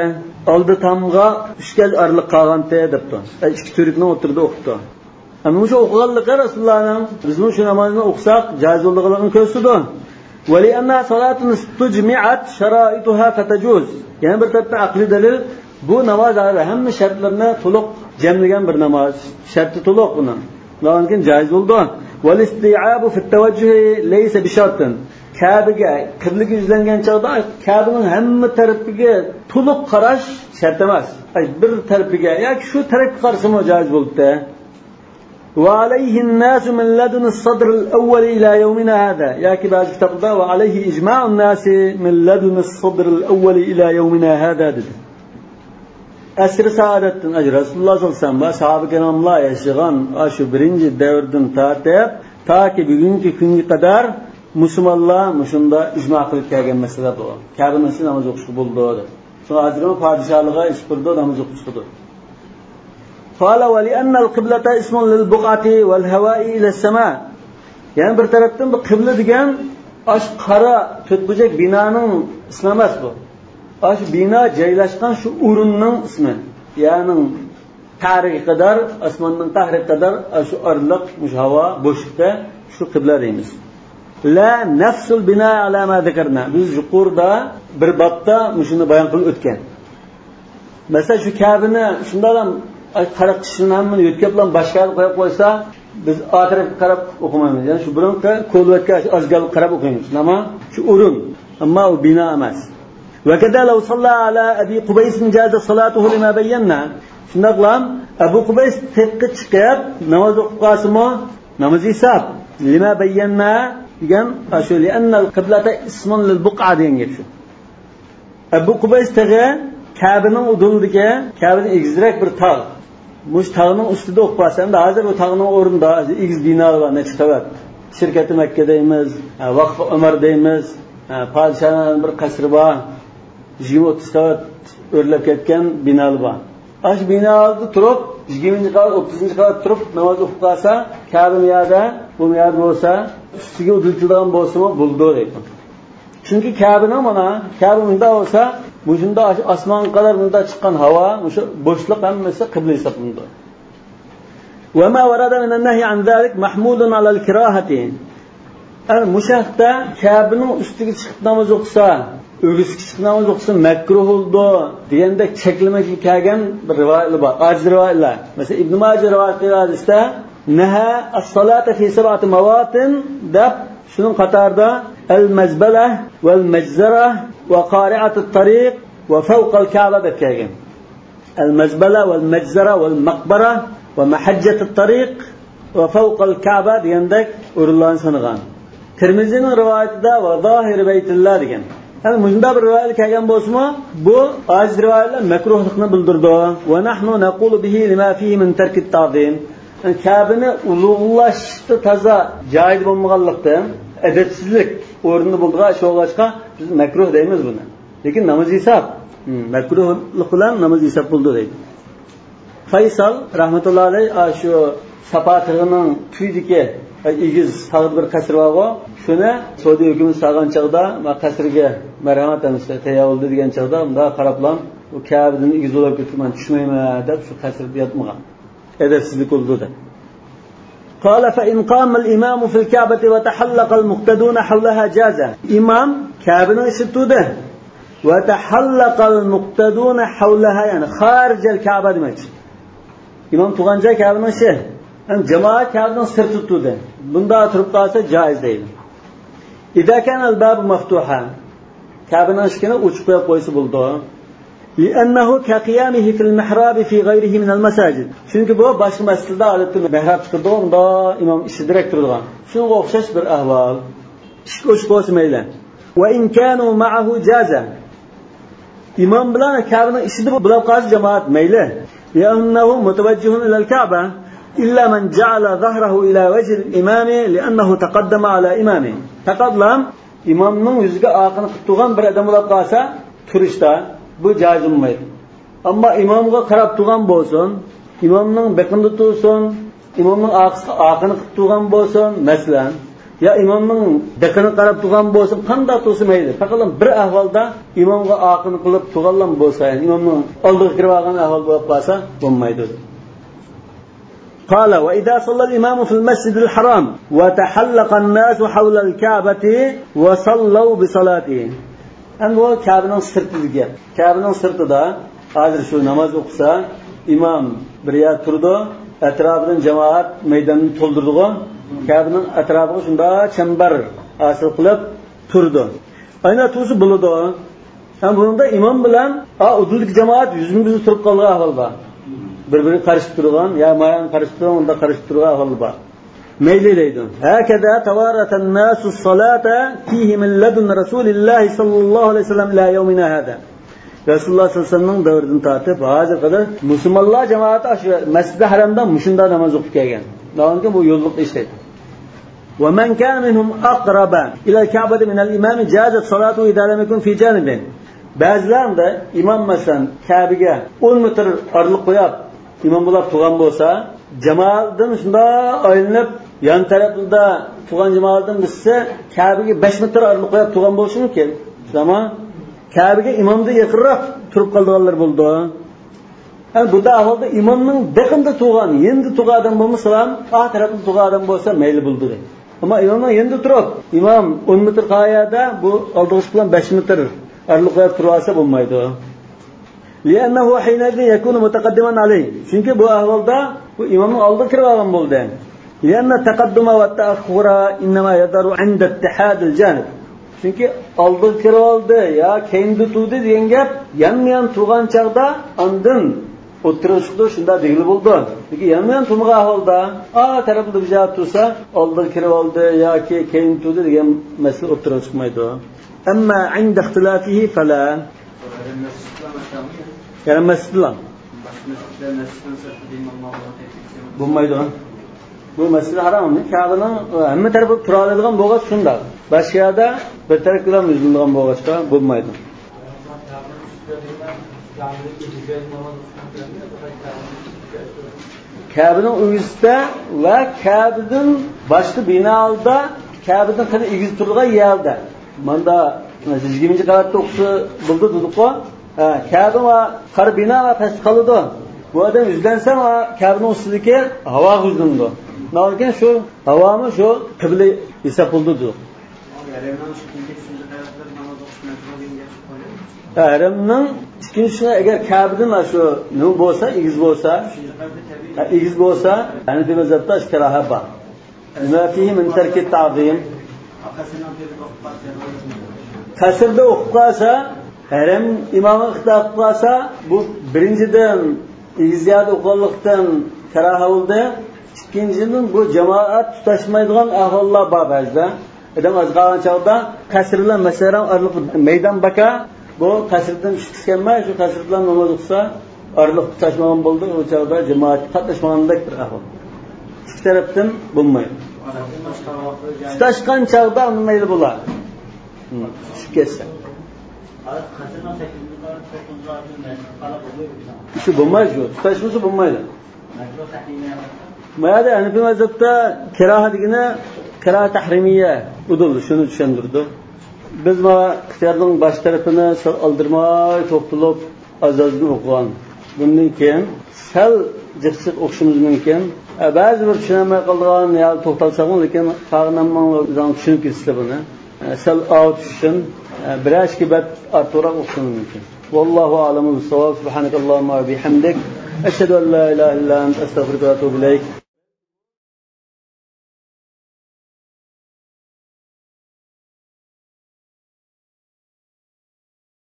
ئالدى تامغا ئۈچ گەج ئارىلىق قالغانتى دەپتۇ. ئە، ئىككى تۈركنىڭ ئوتتۇرىدا ئوقۇپتۇ. ئەمما مۇشۇ ئوقۇغانلىقى رەسۇلۇللانىڭ بىزمۇ شۇ نامازنى ئوقۇساق جائىز بولىدىغانلىقىنى كۆرسىتىدۇ. ولأنها صلاة استجمعت شرائطها فتجوز. يەنە بىر تەرەپتىن ئەقلىي دەلىل، بۇ ناماز ھەممە شەرتلىرىنى تولۇق جەملىگەن بىر ناماز. شەرتى تولۇق بۇنىڭ. شۇنىڭدىن جائىز بولىدۇ. والاستيعاب في التوجه ليس بشرط. كەبىگە، قىبلىگە يۈزلەنگەن چاغدا كەبىنىڭ ھەممە تەرىپىگە تولۇق قاراش شەرت ئەمەس. ئەي، بىر تەرىپىگە ياكى شۇ تەرەپكە قارىسىمۇ جائىز بولىدۇ. وعليه الناس من لدن الصدر الأول إلى يومنا هذا. ياكى بەزى كىتابلاردا وعليه إجماع الناس من لدن الصدر الأول إلى يومنا هذا دېدى. ئەسرى سائادەتتىن، ئەي، رەسۇلۇللا سەللەللاھۇ ئەلەيھى ۋەسەللەم ۋە ساھابە كىراملار ياشىغان ئاشۇ بىرىنچى دەۋردىن تارتىپ تاكى بۈگۈنكى كۈنگە قەدەر مۇسۇلمانلار مۇشۇندا ئىجما قىلىپ كەلگەن مەسىلە بۇ. كەبىنىڭ ئىچىدە ناماز ئوقۇشقا بولىدۇ دەپ. شۇڭا ھازىرمۇ پادىشاھلىققا ئېلىپ بېرىدۇ ناماز ئوقۇشقا دەپ. قال ولأن القبلة اسم للبقعة والهواء إلى السماء. يەنە بىر تەرەپتىن بۇ قىبلە دېگەن ئاشۇ قارا تۆت بۇرجەك بىنانىڭ ئىسمى ئەمەس بۇ. ئاشۇ بىنا جايلاشقان شۇ ئورۇننىڭ ئىسمى. يەنى قەھرىگە قەدەر، ئاسماننىڭ قەھرىگە قەدەر شۇ ئارىلىق، مۇشۇ ھاۋا بوشلۇقتا شۇ قىبلە دەيمىز. لا نفس البناء على ما ذكرنا. بىز يۇقىرىدا بىر بابتا مۇشۇنى بايان قىلىپ ئۆتكەن. مەسىلەن، شۇ كەبىنى شۇنداقلا قاراپ، چىشىنى ھەممىنى يۆتكەپلا باشقا يەرگە قويۇپ قويسا، بىز ئۇ تەرەپكە قاراپ ئوقۇمايمىز. يەنى شۇ بۇرۇنقى كولۋەتكە، شۇ ئازگالغا قاراپ ئوقۇيمىز. ئەمما شۇ ئورۇن، ئەمما ئۇ بىنا ئەمەس. وكذا لو صلى على أبي قبيس جاز صلاته لما بينا. شۇنداقلا ئەبۇ قۇبەيس تېغقا چىقىپ ناماز ئوقۇپ قالسىمۇ، نامىزى ھېساب. لما بينا دېگەن شۇ، لأن القبلة اسم للبقعة دېگەن گەپ شۇ. ئەبۇ قۇبەيس تېغى كەبىنىڭ ئۇدۇلىدىكى، كەبىدىن ئېگىزرەك بىر تاغ. مۇشۇ تاغنىڭ ئۈستىدە ئوقۇپ قالسا، ئەمدى ھازىر ئۇ تاغنىڭ ئورنىدا ئېگىز بىنالار بار، نەچچە قەۋەت. شىركەتى مەككە دەيمىز، ھە، ۋاقفى ئۆمەر دەيمىز، ھە، پادىشاھنىڭ بىر قەسرى بار، يىگىرمە ئوتتۇز قەۋەت ئۆرلەپ كەتكەن بىنالار بار. ئاشۇ بىنالاردا تۇرۇپ، يىگىرمىنچى قەۋەت، ئوتتۇزىنچى قەۋەت تۇرۇپ ناماز ئوقۇپ قالسا، كەبە مۇ يەردە، بۇ مۇ يەردە بولسا، ئۈستىگە ئۇدۇلتىلىدىغان بولسىمۇ بولىدۇ دەيدۇ. چۈنكى كەبىنىڭ مانا، كەبە مۇنداق بولسا، مۇشۇنداق ئاش-، ئاسمانغا قەدەر مۇنداق چىققان ھاۋا، مۇشۇ بوشلۇق ھەممىسى قىبلە ھېسابلىنىدۇ. وما ورد من النهي عن ذلك محمول على الكراهة. ئەنە مۇشۇ ھەقتە كەبىنىڭ ئۈستىگە چىقىپ ناماز ئوقۇسا، ئۆگزىگە چىقىپ ناماز ئوقۇسا مەكرۇھ بولىدۇ دېگەندەك چەكلىمىگە كەلگەن بىر رىۋايەتلەر بار، ئاجىز رىۋايەتلەر. مەسىلەن، ئىبن ماجە رىۋايەت قىلغان ھەدىستە، نهى الصلاة في سبعة مواطن دەپ، شۇنىڭ قاتارىدا المزبلة والمجزرة وقارعة الطريق وفوق الكعبة دەپ كەلگەن. المزبلة والمجزرة والمقبرة ومحجة الطريق وفوق الكعبة دېگەندەك ئورۇنلارنى سانىغان. تىرمىزىنىڭ رىۋايىتىدە وظاهر بيت الله دېگەن. يەنى مۇشۇنداق بىر رىۋايەت كەلگەن بولسىمۇ، بۇ ئاجىز رىۋايەتلەر مەكرۇھلۇقنى بىلدۈرىدۇ. ونحن نقول به لما فيه من ترك التعظيم. يەنى كەبىنى ئۇلۇغلاشتا تازا جايىدا بولمىغانلىقتىن، ئەدەپسىزلىك ئورنىدا بولىدىغان ئىش بولغاچقا، بىز مەكرۇھ دەيمىز بۇنى. لېكىن نامىزى ھېساب. مەكرۇھلۇق بىلەن نامىزى ھېساب بولىدۇ دەيدۇ. فەيسال رەھمەتۇللا ئەلەيھ، ئا، شۇ ساپا تېغىنىڭ تۈۋىدىكى، ئا، ئېگىز تاغدا بىر قەسرى بارغۇ، شۇنى سعۇدىيە ھۆكۈمىتى سالغان چاغدا، ما قەسرىگە مەرھەمەت ئەمىسە تەييار بولدى دېگەن چاغدا، مۇنداق قاراپلا، ئۇ كەبىدىن ئېگىز بولۇپ كېتىپ، مەن چۈشمەيمەن دەپ، شۇ قەسىردە ياتمىغان. ئەدەپسىزلىك بولىدۇ دەپ. قال فإن قام الإمام في الكعبة وتحلق المقتدون حولها جاز. ئىمام كەبىنىڭ ئىچىدە تۇردى. وتحلق المقتدون حولها، يەنى خارج الكعبة دېمەكچى. ئىمام تۇرغان جاي كەبىنىڭ ئىچى. يەنى جامائەت كەبىنىڭ سىرتىدا تۇردى. بۇنداق تۇرۇپ قالسا جائىز دەيدۇ. إذا كان الباب مفتوحا. كەبىنىڭ ئىشىكىنى ئوچۇق قويۇپ قويسا بولىدۇ. لأنه كقيامه في المحراب في غيره من المساجد. چۈنكى بۇ باشقا مەسچىتلەردە ئادەتتە مەھراب چىقىدۇ، ئۇندا ئىمام ئىچىدە تۇرىدىغان. شۇنىڭغا ئوخشاش بىر ئەھۋال. ئىشىك ئوچۇق بولسا مەيلى. وإن كانوا معه جاز. ئىمام بىلەن كەبىنىڭ ئىچىدە بولۇپ قالسا جامائەت مەيلى. لأنه متوجه إلى الكعبة إلا من جعل ظهره إلى وجه الإمام لأنه تقدم على إمامه. پەقەتلا ئىمامنىڭ يۈزىگە ئارقىنى قىلىپ تۇرغان بىر ئادەم بولۇپ قالسا، تۇرۇشتا بۇ جائىز بولمايدۇ. ئەمما ئىمامغا قاراپ تۇرغان بولسۇن، ئىمامنىڭ بېقىنىدا تۇرسۇن، ئىمامنىڭ ئارقىسىغا ئارقىنى قىلىپ تۇرغان بولسۇن، مەسىلەن، يا ئىمامنىڭ بېقىنىغا قاراپ تۇرغان بولسۇن، قانداق تۇرسا مەيلى. پەقەت بىر ئەھۋالدا ئىمامغا ئارقىنى قىلىپ تۇرغانلا بولسا، يەنى ئىمامنىڭ ئالدىغا كىرىپ ئالغان ئەھۋال بولۇپ قالسا بولمايدۇ. قال وإذا صلى الإمام في المسجد الحرام وتحلق الناس حول الكعبة وصلوا بصلاته. ئەمدى بۇ كەبىنىڭ سىرتىدىكى گەپ. كەبىنىڭ سىرتىدا ھازىر شۇ ناماز ئوقۇسا، ئىمام بىر يەردە تۇرىدۇ، ئەتراپىدىن جامائەت مەيداننى تولدۇرىدىغۇ. كەبىنىڭ ئەتراپىغا شۇنداق چەمبەر ھاسىل قىلىپ تۇرىدۇ. ئاينا تۇرسا بولىدۇ. ھەم بۇنىڭدا ئىمام بىلەن، ئا، ئۇدۇلدىكى جامائەت يۈزمۇ يۈز تۇرۇپ قالغان ئەھۋال بار. بىر-بىرىگە قارىشىپ تۇرغان، يا مايان قارىشىپ تۇرغان، ئۇنداق قارىشىپ تۇرغان ئەھۋال بار. مەيلى دەيدۇ. هكذا توارث الناس الصلاة فيه من لدن رسول الله صلى الله عليه وسلم إلى يومنا هذا. رەسۇلۇللاھ سەللەللاھۇ ئەلەيھى ۋەسەللەمنىڭ دەۋرىدىن تارتىپ ھازىرغا قەدەر مۇسۇلمانلار جامائەت ئاشۇ مەسجىدى ھەرەمدە مۇشۇنداق ناماز ئوقۇپ كەلگەن. ناھايىتى بۇ يوللۇق ئىش دەيدۇ. ومن كان منهم أقرب إلى الكعبة من الإمام جازت صلاته إذا لم يكن في جانبه. بەزىلەردە ئىمام، مەسىلەن، كەبىگە ئون مېتىر ئارىلىق قويۇپ، ئىمام بولاپ تۇرغان بولسا، جامائەتتىن شۇنداق ئايلىنىپ، يان تەرەپلىرىدە تۇرغان جامائەتتىن بىرسى كەبىگە بەش مېتىر ئارىلىق قويۇپ تۇرغان بولۇشى مۇمكىن. ئەمما كەبىگە ئىمامدىن يېقىنراق تۇرۇپ قالىدىغانلار بولىدۇ. يەنى بۇنداق ئەھۋالدا ئىمامنىڭ دېقىندا تۇرغان، يېنىدا تۇرغان ئادەم بولمىسىلا، ئا تەرەپتە تۇرغان ئادەم بولسا مەيلى بولىدۇ. ئەمما ئىمامنىڭ يېنىدا تۇرۇپ، ئىمام ئون مېتىر قايەردە، بۇ ئالدىغا چىققان بەش مېتىر ئارىلىق قويۇپ تۇرۇۋالسا بولمايدۇ. لأنه حينئذ يكون متقدما عليه. چۈنكى بۇ ئەھۋالدا بۇ ئىمامنىڭ ئالدىغا كىرىپ ئالغان بولدى. لأن التقدم والتأخر إنما يظهر عند اتحاد الجانب. چۈنكى ئالدىغا كىرىپ ئالدى يا كەينىدە تۇردى دېگەن گەپ يانمۇ يان تۇرغان چاغدا ئاندىن ئوتتۇرىغا چىقىدۇ، شۇنداق دېگىلى بولىدۇ. لېكىن يانمۇ يان تۇرمىغان ئەھۋالدا ئا تەرەپتە بىر جايدا تۇرسا، ئالدىغا كىرىپ ئالدى ياكى كەينىدە تۇردى دېگەن مەسىلە ئوتتۇرىغا چىقمايدۇ. أما عند اختلافه فلا. يەنە مەسچىتلەر. بولمايدۇ. بۇ مەسچىت ھارام. كەبىنىڭ ھەممە تەرىپى تۇرالايدىغان بولغاچ شۇنداق. باشقا يەردە بىر تەرەپكىلا يۈزلىنىدىغان بولغاچقا بولمايدۇ. كەبىنىڭ ئۆگزىسىدە ۋە كەبىدىن باشقا بىنالاردا، كەبىدىن خېلى ئېگىز تۇرىدىغان يەردە. ماندا يىگىرمىنچى قەۋەتتە ئوقۇسا بولىدۇ دېدۇققۇ. ھە، كەبە ۋە قارا بىنا ۋە پەستە قالىدۇ. بۇ ئادەم يۈزلەنسە، ھە، كەبىنىڭ ئۈستىدىكى ھاۋاغا يۈزلىنىدۇ. شۇنىڭدىن كېيىن شۇ ھاۋامۇ شۇ قىبلە ھېساب بولىدۇ دېدۇق. ھەرەمنىڭ ئىككىنچى ئۈچىنچى قەۋەتلىرى ناماز ئوقۇش مەكرۇھ دېگەن گەپ چىقىپ قالدى. ھە، ھەرەمنىڭ ئىككىنچى ئۈچىنچى، ئەگەر كەبىدىن شۇ نېمە بولسا، ئېگىز بولسا، ئۈچىنچى قەۋەتتە تەبىئىي ھە، ئېگىز بولسا، ھەنىفىي مەزھەبتە ئىككى راھەت بار. لما فيه من ترك التعظيم. قەسىردە ئوقۇپ قالسا، ھەرەم ئىمامى ئىقتىدا قىلىپ قالسا، بۇ بىرىنچىدىن، ئېگىز يەردە ئوقۇغانلىقتىن كاراھە بولدى. ئىككىنچىدىن، بۇ جامائەت تۇتاشمايدىغان ئەھۋاللار بار بەزىدە. ئادەم ئاز قالغان چاغدا قەسىر بىلەن مەسچىت ھارام ئارىلىق مەيدان بار. بۇ قەسىردىن چۈشۈپ كەلمەي، شۇ قەسىر بىلەن ناماز ئوقۇسا، ئارىلىق تۇتاشمىغان بولدى، ئۇ چاغدا جامائەتكە قاتناشمىغاندەك بىر ئەھۋال. ئىككى تەرەپتىن بولمايدۇ. تۇتاشقان چاغدا ئۇنىمايلى بولا. ھىم، چۈشۈپ كەتسە. شۇ بولمايدۇ، شۇ. تۇتاشمىسا بولمايدۇ. ما يەردە ھەنىفىي مەزھەپتە كاراھە دېگىنى كاراھە تەھرىمىيە ئۇدۇل، شۇنى چۈشەندۈرىدۇ. بىز ما ئىختىيارنىڭ باش تەرىپىنى سەل ئالدىرىماي توختىلىپ، ئاز-ئازدىن ئوقۇغان. بۇندىن كېيىن سەل جىق-جىق ئوقۇشىمىز مۇمكىن. ئە، بەزى بىر چۈشىنەلمەي قالىدىغان يا توختالساقمۇ، لېكىن قالغان ھەممىڭلار ئۆزۈڭلار چۈشىنىپ كېتىسىلەر بۇنى. ئە، سەل ئاۋۇت چۈشۈن، ئە، بىرەر ئىككى بەت ئارتۇقراق ئوقۇشىمىز مۇمكىن. والله أعلم بالصواب. سبحانك اللهم وبحمدك، أشهد أن لا إله إلا أنت، أستغفرك وأتوب إليك.